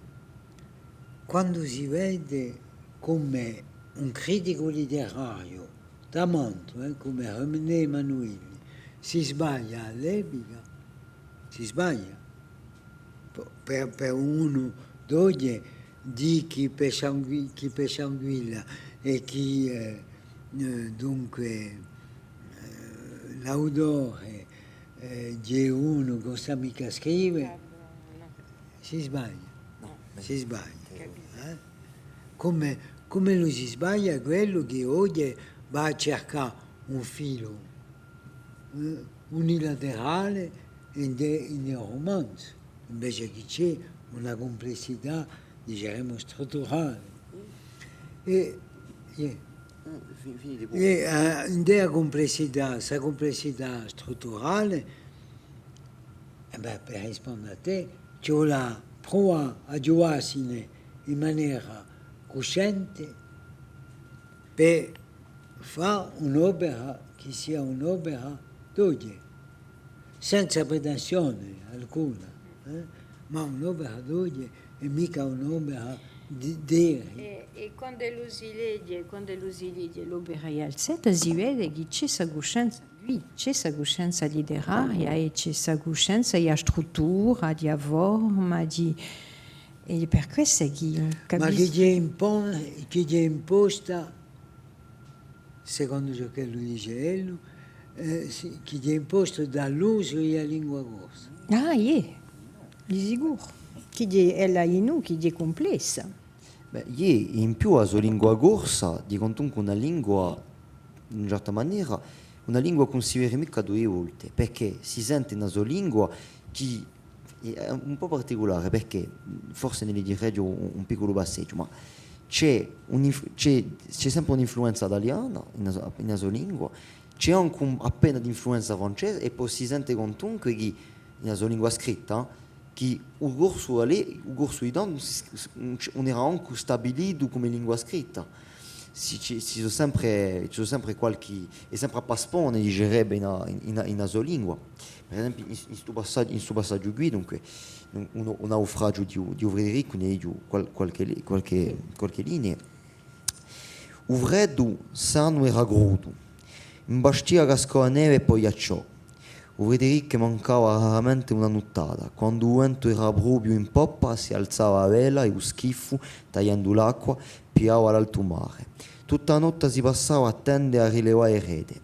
quandu si vede cum'è un criticu literariu tamantu, eh, cum'è René Emmanuelli, si sbaglia à l'epica, si sbaglia. Po-, per, per unu d'oghje dì chì Pesciu Angui-, chì Pesciu Anguilla è chì, eh, eh, dunque, eh, l'autore, eh, ghjè unu chì ùn sà micca scrive, si sbaglia. Nò, si sbaglia. Eh? Cum'è, cum'è ùn si sbaglia quellu chì oghje và à circà un filu, eh, unilaterale in de, in un rumanzu, invece chì ci hè una cumplessità, diceremu, strutturale. È, è, è, eh, in de cumplessità, sta cumplessità strutturale, eh bè, per risponde à tè, ci vole à pruvà à ghjuvassine in manera cusciente per fà un'opera chì sia un'opera d'oghje, senza pretensione alcuna, eh? Ma un'opera d'oghje è micca un'opera di, d'eri. È, è quand'ellu si leghje, quand'ellu si leghje l'opera di Alzetta, si vede chì ci hè sta cuscenza Quì ci hè sta cuscenza literaria è ci hè sta cuscenza di a struttura, di a forma, di, è hè per quessa chì ùn capiscu. Ma chì ghjè impo-, chì ghjè imposta, secondu ciò ch'ellu dice ellu, eh, sì, chì ghjè imposta da l'usu di a lingua corsa. Ah, iè, di sicuru. Chì ghjè, ella in u, chì ghjè cumplessa. Bè, iè, in più a so lingua corsa, hè quantunque una lingua, in una certa manera, una lingua chì ùn si vede micca duie volte, perchè si sente una so lingua chì hè un pò particulare, perchè forse ne leghjeraghju un, un picculu passaghju, ma ci hè un'inf-, ci hè, ci hè sempre un'influenza taliana in a so, in a so lingua, ci hè ancu un, appena d'influenza francese, è po si sente quantunque chì in a so lingua scritta, chì u corsu da lè-, u corsu di tandu ùn si s-, ùn c-, ùn era ancu stabilitu cum'è lingua scritta. Si, ci, ci sò sempre, ci sò sempre qualchì, hè sempre à paspone, dicerebbe, in a, in, in a, in a so lingua. Per esempiu, in, in stu passaghju, in stu passaghju quì, dunque, un, un, un naufragiu di u, di u Fredericu, ne leghju qual-, qualchì li-, qualchì, qualchì linea. U freddu sanu era crudu. In Bastia cascò a neve è po ghjacciò. U Fredericu mancava raramente una nuttata. Quandu u ventu era propiu in poppa, si alzava a vela è u schifu, tagliendu l'acqua, pigliava l'altu mare. Tutta a notta si passava à tende è à rilevà e rete.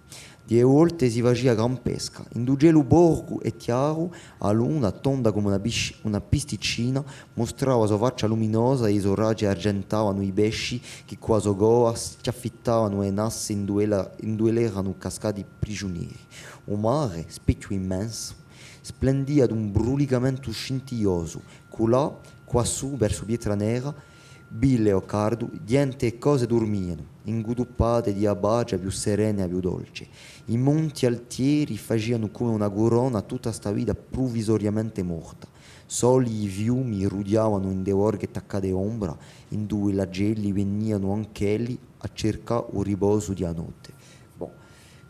Di e volte si facia gran pesca. Ind'u celu borgu è chjaru, a luna, tonda cum'è una pisci-, una pisticcina, mustrava a so faccia luminosa è i so raghji argentavanu i pesci chì cù a so coda schjaffittavanu e nasse induve la-, induve l'eranu cascati prigiuneri. U mare, spechju immensu, splendia d'un brulicamentu scintigliosu, culà, quassù, versu Pietra Nera, Bile o Cardu, ghjente è cose durmianu, ingutuppate di a pace a più serena è a più dolce. I monti altieri facianu cum'è una curona à tutta sta vita pruvisoriamente morta. Soli i fiumi rughjavanu in e borghe taccate ombra, induve l'acelli venianu anch'elli à circà u riposu di a notte. Bon,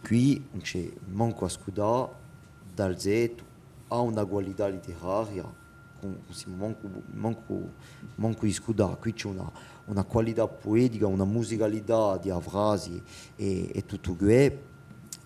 quì ùn ci hè mancu à scudà, Dalzeto hà una qualità literaria cun, cun Simu mancu, mancu, mancu discutà. Quì ci hè una, una qualità puetica, una musicalità di a frasi è, è tuttu què,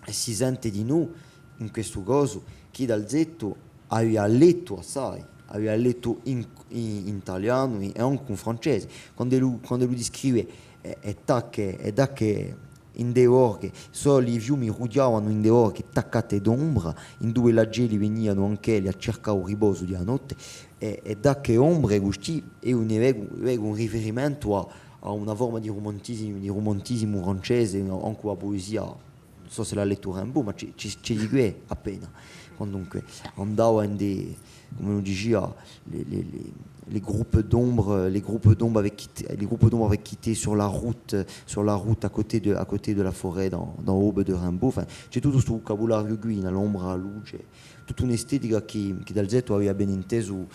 è si sente dinù in questu cosu chì Dalzeto avia lettu assai, avia lettu in, in, in talianu è ancu in francese. Quand'ellu, quand'ellu discrive, eh, è tacche, è tacche in e borghe, soli i fiumi rughjavanu in e borghe taccate d'ombra, induve l'acelli venianu anch'elli à circà u riposu di a notte, è, è da chì ombre custì, eiu ne vecu, vecu un riferimentu à, à una forma di rumantisimu, di rumantisimu francese, ancu a puesia, ùn sò s'ellu hà lettu Rimbaud, ma ci, ci, ci hè di què appena. Quantunque, andava in di, cum'ellu dicia, les, les, les, les groupes d'ombre, les groupes d'ombre avaient quitté, les groupes d'ombre avaient quitté sur la route, sur la route à côté de, à côté de la forêt dans, dans Aube de Rimbaud. Enfin, ci hè tuttu stu vucabulariu quì, in l'ombra, a luce, tutta un'estetica chì, chì Dalzeto avia ben intesu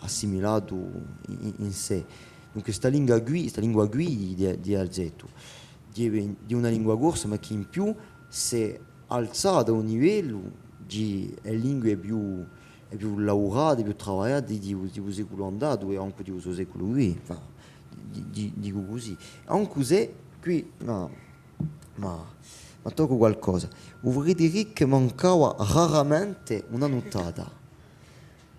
assimilatu in, in, in sè. Dunque, sta lingua quì, sta lingua quì di, di, di Dalzeto, di, di una lingua corsa, ma chì in più s'hè alzata à un livellu di e lingue più, e più lavurate, più travagliate di, di, di u seculu andatu è ancu di u so seculu quì, enfin, di, di, dicu cusì. Ancu s'è quì, ma, ma, ma toccu qualcosa. U Frédéric mancava raramente una nuttata.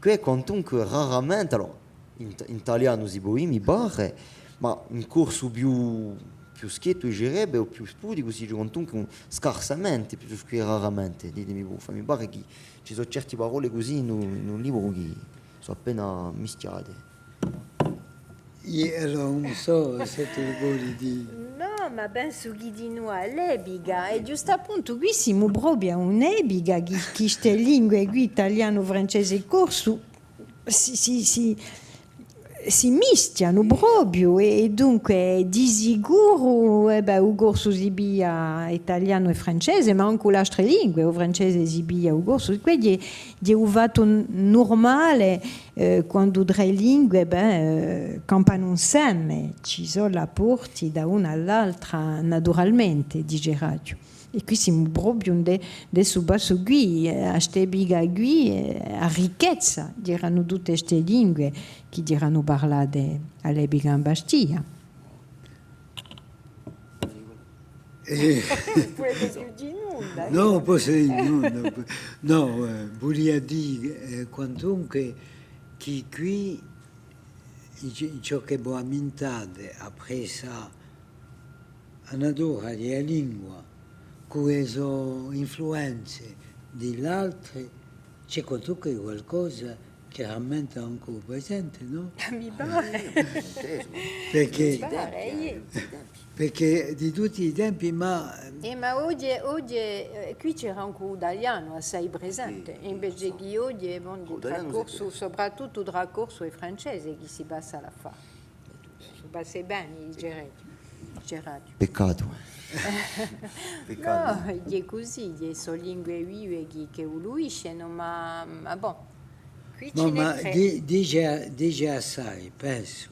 Què quantunque raramente, allora, in, in talianu si pò dì, mi pare, ma in corsu più, più schiettu, dicerebbe, o più spudicu, si dice quantunque un, scarsamente, piuttostu chè raramente, ditemi voi, mi pare chì ci sò certe parolle cusì in un, in un libru chì sò appena mischjate. Iè, allora, ùn sò s'è tù voli dì. Nò, ma pensu chì dinù à l'epica, è ghjustu appuntu, quì simu propiu à un'epica chì, chì ste lingue quì, talianu, francese è corsu, si, si, si, si mischjanu propiu, è, è dunque, di sicuru, è bè, u corsu si piglia italianu è francese, ma ancu l'altre lingue, u francese si piglia u corsu, quì hè, hè u fattu n-, nurmale, eh, quandu trè lingue, bè, eh, campanu inseme, ci sò rapporti da una à l'altra, naturalmente, diceraghju. È quì simu propiu ind'è, ind'è stu passu quì, eh, à st'epica quì, eh, a ricchezza, diranu tutte ste lingue chì eranu parlate à l'epica in Bastia. Eh, ùn pudete più dì nulla, nò, ùn possu dì nulla. Nò, eh, vulia dì, eh, quantunque chì quì, in ci-, in ciò chì vo ammintate, appressu à a natura di a lingua, cù e so influenze di l'altre, ci hè quantunque qualcosa chì rammenta ancu u presente, nò? Mi pare. Perchè, mi pare, iè. Perchè di tutti i tempi, ma... Eh, ma oghje, oghje, eh, quì c'era ancu u talianu assai presente, invece chì oghje, bon, trà corsu, soprattuttu trà corsu è francese, chì si passa l'affare. Passa bè, dice, dice. Peccatu. Peccatu. Nò, hè cusì, hè, sò lingue vive chì, chì evoluiscenu, ma, ma bon, quì ci n'hè trè. Ma di-, dice, dice assai, pensu,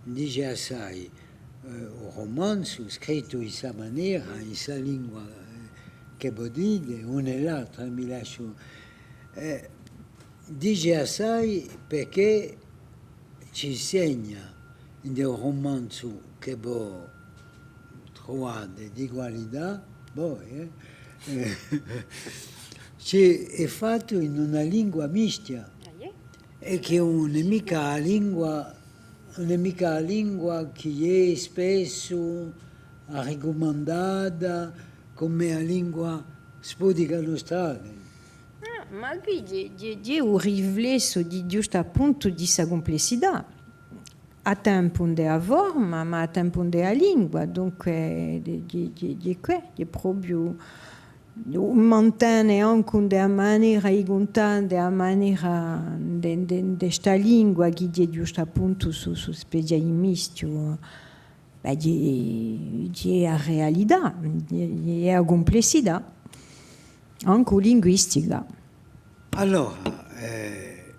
dice assai, eh, u rumanzu scrittu in sta manera, in sta lingua, eh, chì vo dite, una è l'altra, mi lasciu, eh, dice assai perchè ci insegna in u rumanzu chì vo truvate di qualità, voi, eh? Eh, ci hè fattu in una lingua mischia, è chì ùn hè micca a lingua, ùn hè micca a lingua chì hè spessu arricumandata cum'è a lingua spudica nustrale. Ah, ma quì ghjè, ghjè, ghjè u riflessu di, ghjustu appuntu, di sta cumplessità. À tempu ind'è a forma, ma à tempu ind'è a lingua, dunque, ghjè, ghjè, ghjè, ghjè què, ghjè propiu, mantene ancu ind'è a manera di cuntà, ind'è a manera, ind'è, ind'è, ind'è sta lingua chì ghjè ghjustu appuntu stu, stu spezia di mischju. Bè, ghjè, ghjè a realità, ghjè, ghjè a cumplessità, ancu linguistica. Allora, eh,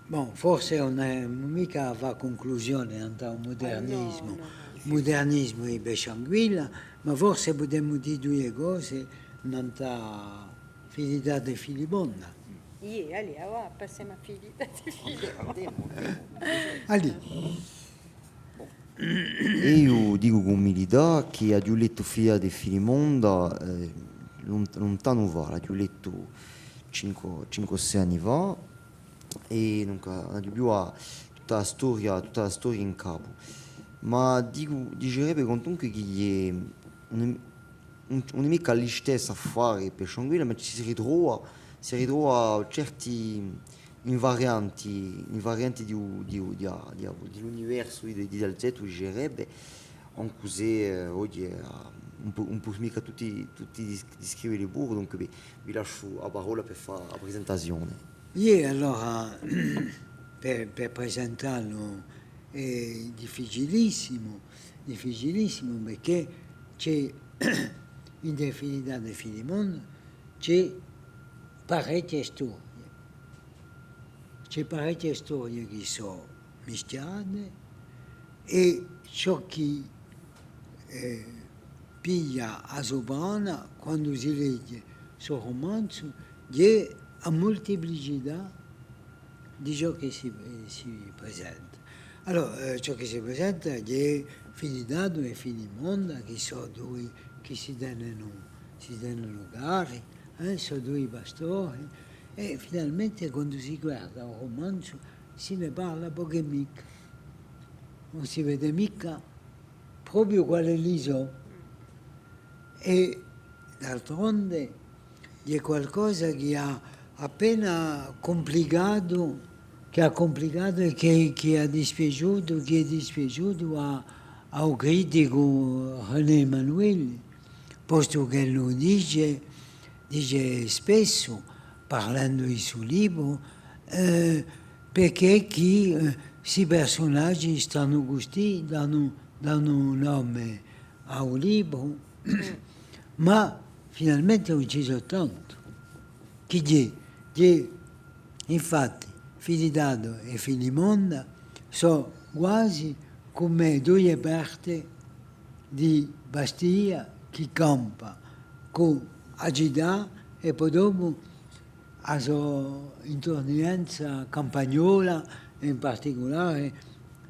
bon, forse ùn hè micca à fà cunclusione nant'à u mudernismu, mudernismu di Pesciu Anguilla, ma forse pudemu dì duie cose nant'à Filidatu è Filibonda. Iè, allez, avà, passemu à Filidatu. Andemu, andemu. Allez. Eiu dicu cù umilità chì aghju lettu Filidatu è Filimonda, eh, lunt-, luntanu fà, l'aghju lettu cinque, cinque o sei anni fà, è dunque, aghju più a, tutta a storia, tutta a storia in capu. Ma dicu, dicerebbe quantunque chì hè un, un, ùn hè micca listessu affare per Scianguilla, ma ci si ritrova, si ritrova certi invarianti, invarianti di u, di u, di a, di a, di l'universu di, di Dalzeto, dicerebbe, ancu s'è, eh, oghje, eh, ùn pò, ùn pò micca tutti, tutti dis-, discriveli puru, dunque vi, vi lasciu a parolla per fà a presentazione. Iè, allora, per, per presentà lu, hè difficilissimu, difficilissimu, perchè ci hè, in Filidatu è Filimonda, ci hè parechje storie. Ci hè parechje storie chì sò mischjate, è ciò chì, eh, piglia a suprana quandu si leghje stu rumanzu, hè a multiplicità di ciò chì si, si presenta. Allora, eh, ciò chì si presenta hè Filidatu è Filimonda, chì sò dui chì si tenenu, si tenenu cari, eh, sò dui pastori, è finalmente quandu si guarda u rumanzu si ne parla pocu è micca, ùn si vede micca propiu quale elli sò. È d'altronde hè qualcosa chì hà appena cumplicatu, chì hà cumplicatu è chì, chì hà dispiaciutu, chì hè dispiaciutu à, à u criticu René Emmanuelli, postu ch'ellu dice, dice spessu, parlendu di stu libru, eh, perchè chì, eh, sti persunaghji stanu custì, danu, danu un nome à u libru, ma finalmente ùn ci sò tantu. Chì hè, hè, infatti, Filidatu è Filimonda sò guasi cum'è duie parte di Bastia chì campa cù a cità è po dopu a so intornienza campagnola, è in particulare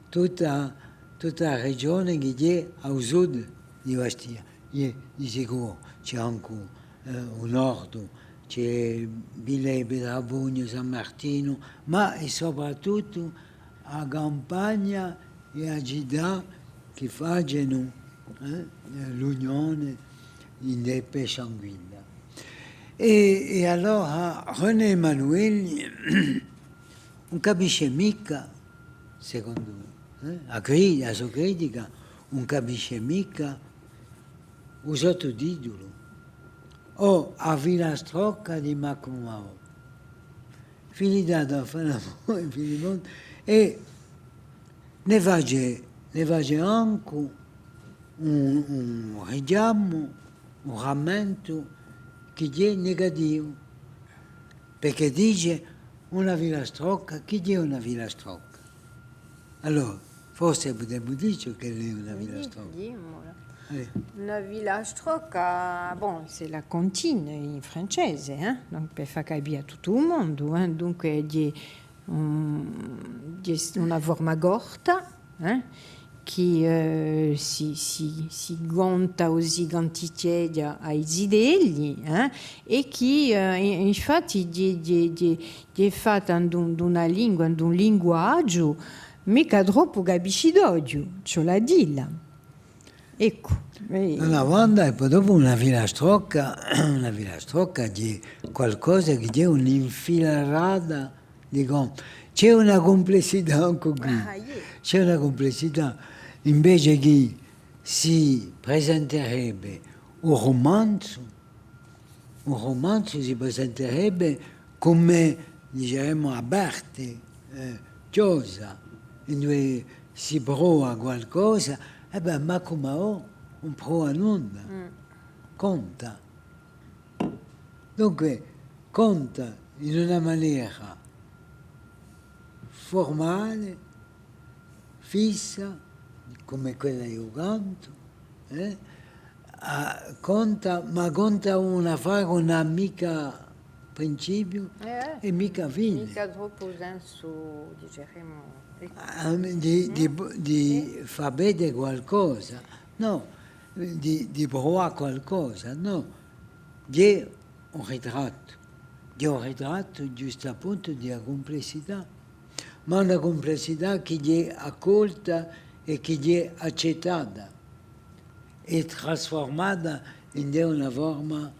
tutta, tutta a regione chì hè à u sud di Bastia. Iè, di sicuru, ci hè ancu, eh, u nordu, ci hè Villa di Petrabugnu, San Martinu, ma è soprattuttu a campagna è a cità chì facenu, eh, l'unione in Pesciu Anguilla. È, è allora René Emanuelli ùn capisce micca, secondu mè, eh, a cri-, a so critica, ùn capisce micca u sottutitulu, o a filastrocca di Macu Maò. Filidatu à fà l'amore, Filimon-, è ne face, ne face ancu un, un richjamu, un rammentu chì hè negativu, perchè dice una filastrocca, chì hè una filastrocca? Allora, forse pudemu dì ciò ch'ella hè una filastrocca. Dì, dimmola. Eh. Una filastrocca, bon, c'est la comptine in francese, eh? Donc, per fà capì à tuttu u mondu, eh? Dunque, hè un, hè una forma corta, eh? Chì, eh, si, si, si conta o si cantichjeghja à i zitelli, eh? È chì, eh, in-, infatti, hè, hè, hè, hè fatta in un, in una lingua, in un linguaghju, micca troppu capiscitoghju, ci vole à dilla. Eccu. Eh. D'una banda, è po dopu una filastrocca, una filastrocca hè qualcosa chì hè un'infilarata di con-, ci hè una cumplessità ancu quì. Ah, iè. Ci hè una cumplessità. Invece chì si presenterebbe un rumanzu, un rumanzu si presenterebbe cum'è, diceremu, a parte, eh, chjosa, induve si prova qualcosa, è bè, Macu Maò ùn prova nunda. Mm. Conta. Dunque, conta in una manera formale, fissa, cum'è quella di u cantu, eh? Ah, conta, ma conta un affare chì ùn hà micca principiu è micca fine. Micca troppu sensu, diceremu, ah, di, di, di fà vede qualcosa, nò, di, di pruvà qualcosa, nò. Hè un ritrattu, hè un ritrattu ghjustu appuntu di a cumplessità, ma una cumplessità chì hè accolta è chì hè accettata è trasfurmata in una forma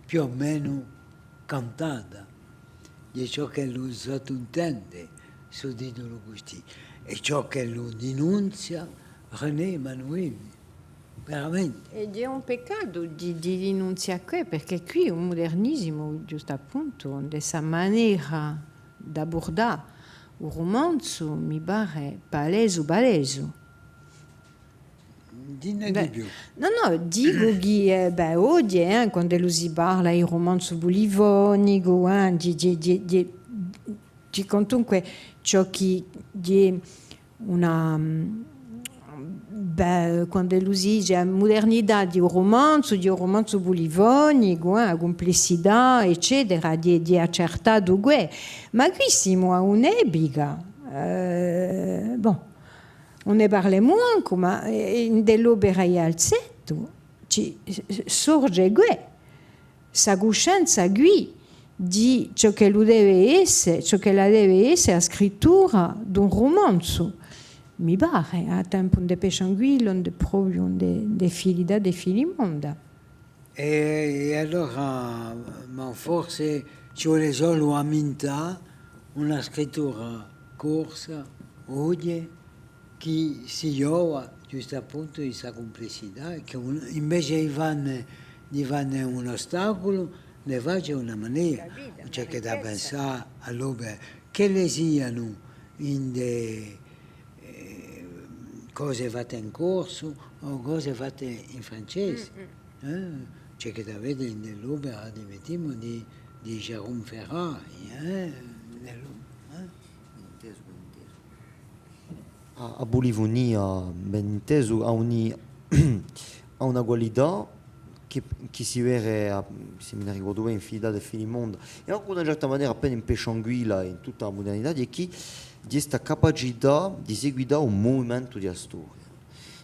più o menu cantata. Hè ciò ch'ellu sottuntende stu titulu custì, è ciò ch'ellu dinunzia René Emmanuelli, veramente. È hè un peccatu di, di dinunzià què, perchè quì u mudernisimu, ghjustu appuntu, in sta manera d'abburdà u rumanzu, mi pare palesu, palesu. Dinne di più. Nò, nò, dicu chì, eh, bè, oghje, eh, quand'ellu si parla di rumanzu pulifonicu, eh, di, di, di, di, di quantunque ciò chì, di una, mm, bè, quand'ellu si dice mudernità di u rumanzu, di u rumanzu pulifonicu, eh, a cumplessità, eccetera, di, di accertà què. Ma quì simu à un'epica, eh, bon, ùn ne parlemu mancu, ma, eh, in l'opera di Alzettu ci s-, s-, surge què, sta cuscenza quì di ciò ch'ellu deve esse, ciò ch'ella deve esse a scrittura d'un rumanzu, mi pare, à tempu ind'è Pesciu Anguilla, ind'è propiu, ind'è, ind'è Filidatu è Filimonda. È, è allora, ma forse ci vole solu à mintà una scrittura corsa, oghje, chì si ghjova ghjustu appuntu di sta cumplessità, chì un, invece di fanne, di fanne un ostaculu, ne face una manera. Ci hè chè da pensà à l'opera, ch'elle sianu in de, eh, cose fatte in corsu o cose fatte in francese. Eh? Ci hè chè da vede in l'opera, ammettimu, di, di Jérôme Ferrari, eh? Nel, eh? Ben intesu, ben intesu. A, a pulifunia, ben intesu, hà un, hà una qualità chì, chì si vede à, s'e mi ne ricordu bè, in Filidatu è Filimonda, è ancu d'una certa manera appena in Pesciu Anguilla è in tutta a mudernità, hè chì, hè sta capacità di seguità un muvimentu di a storia.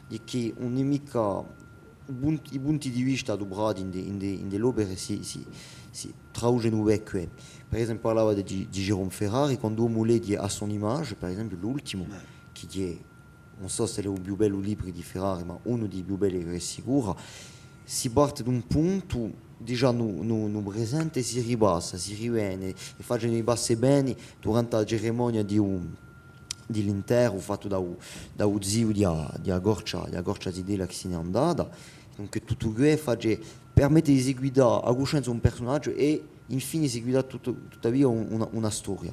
Hè chì ùn hè micca i punti, i punti di vista aduprati in de, in de, in de l'opere si, si, si traducenu bè què. Per esempiu, parlava di, di Jérôme Ferrari, quandu omu leghje À son image, per esempiu, l'ultimu, chì hè, ùn sò s'ellu hè u più bellu libru di Ferrari, ma unu di i più belli chì hè sicuru, si parte d'un puntu, digià in u, in u, in u presente, si ripassa, si rivene, è facenu i passi beni durante a cerimonia di u, di l'interru fattu da u, da u ziu di a, di a corcia, di a corcia zitella chì si n'hè andata. Dunque tuttu què face, permette di seguità a cuscenza d'un persunagiu è infine seguità tuttu, tuttavia un, una, una storia.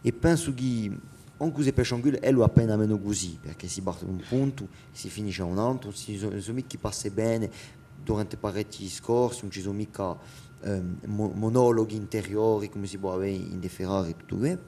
È pensu chì, ancu s'è Pesciu Anguilla, ellu hè appena menu cusì, perchè si parte d'un puntu, si finisce à un antru, ùn ci sò, ùn sò micca passi beni durante parechji discorsi, ùn ci sò micca, ehm, mo-, monologhi interiori, cum'è si pò avè in de Ferrari è tuttu què.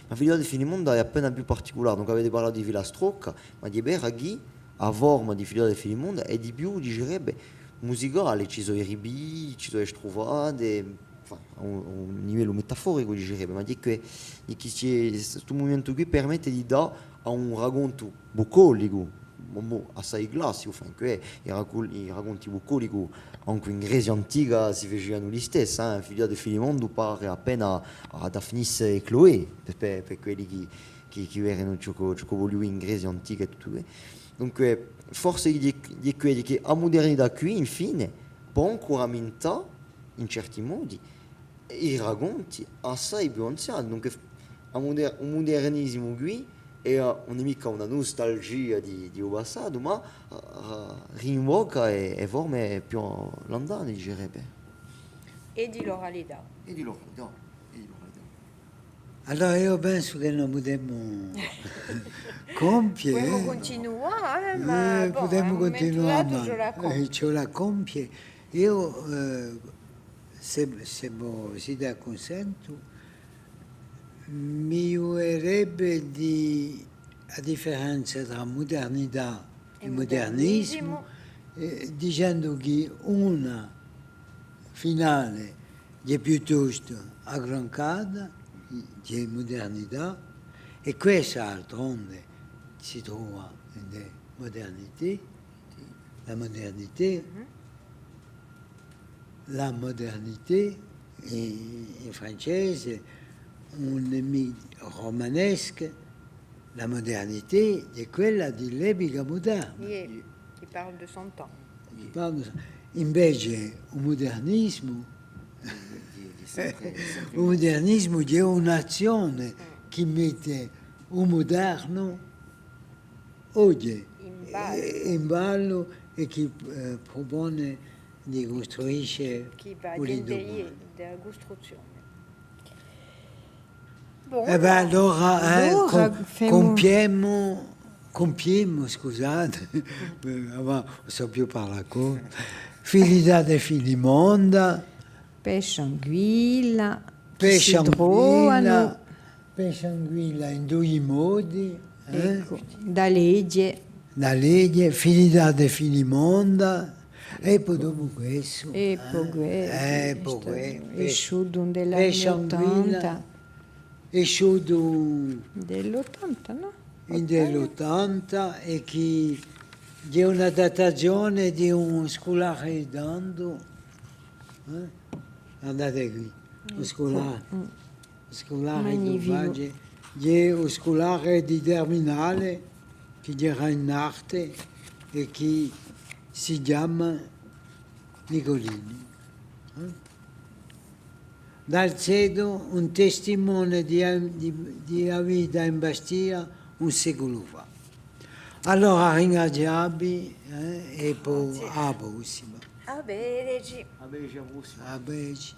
Ma Filidatu è Filimonda hè appena più particulare, dunque avete parlatu di Filastrocca, ma hè vera chì a forma di Filidatu è Filimonda hè di più, dicerebbe, musicale, ci sò i ripiglii, ci sò e strufate, enfin, à un, à un livellu metaforicu, dicerebbe, ma hè chì, hè chì ci hè, stu muvimentu quì permette di dà à un racontu bucolicu, mo-, mo-, assai classicu, enfin, chì i racol-, i raconti bucolichi, ancu in Grecia antica, si facianu listessi, eh, Filidatu è Filimonda pare appena à Daphnis è Chloé, per, per, per quelli chì, chì, chì vedenu ciò chì, ciò chì vogliu in Grecia antica è tuttu què. Dunque, forse di, di quelli chì a mudernità quì, infine, pò ancu ramintà, in certi modi, i raconti assai più anziani, dunque, a muder-, u mudernisimu quì hè, eh, ùn hè micca una nustalgia di, di u passatu, ma, eh, rinvoca e, e forme più luntane, dicerebbe. È di l'oralità. È di l'oralità, è di l'oralità. Allora eiu pensu chì no pudemu compie, pudemu, eh, cuntinuà, eh, ma, eh, bon, pudemu cuntinuà, ma, eh, ci vole à compie. Eiu, eh, S'è, s'è vo site d'accunsentu, mi ghjuverebbe di, a differenza trà mudernità è mudernisimu, eh, dicendu chì una finale hè piuttostu aggrancata, hè mudernità, è quessa d'altronde si trova in la mudernità, la mudernità, la modernité, in, in francese, un nemicu romanescu, la modernité hè quella di l'epica muderna. Iè, qui parle de son temps. Qui parle de son... Invece, u mudernismu, u mudernismu hè un'azzione chì mette u mudernu oghje in ballu, eh, in ballu è chì, eh, prupone di custruisce chì và u dentro di domani. Di a custruzzione. Bon, eh bè, allora, eh, allora com-, femu, cumpiemu, cumpiemu, scusate, eh, ma ùn sò più parlà, co-, Filidatu è Filimonda. Pesciu Anguilla, chì si trovanu. Pesciu Anguilla in dui modi, eh? Eccu, da leghje. Da leghje, Filidatu è Filimonda, è po dopu quessu, è po, eh, quessu, eh, po quessu, esciutu in l'anni ottanta. Pesciu Anguilla, esciutu in l'ottanta, nò? In l'ottanta, è chì hè un'adattazione di un sculare di tandu, eh? Guardate quì, un sculare. Sculare, magnificu. Hè u sculare di Terminale, chì era in arte è chì si chjama Nicolini. Eh? Dalzeto, un testimone di, di, di a vita in Bastia un seculu fà. Allora, ringrazià vi, eh, è po à a prossima. À vedeci. À vedeci à a prossima. À vedeci.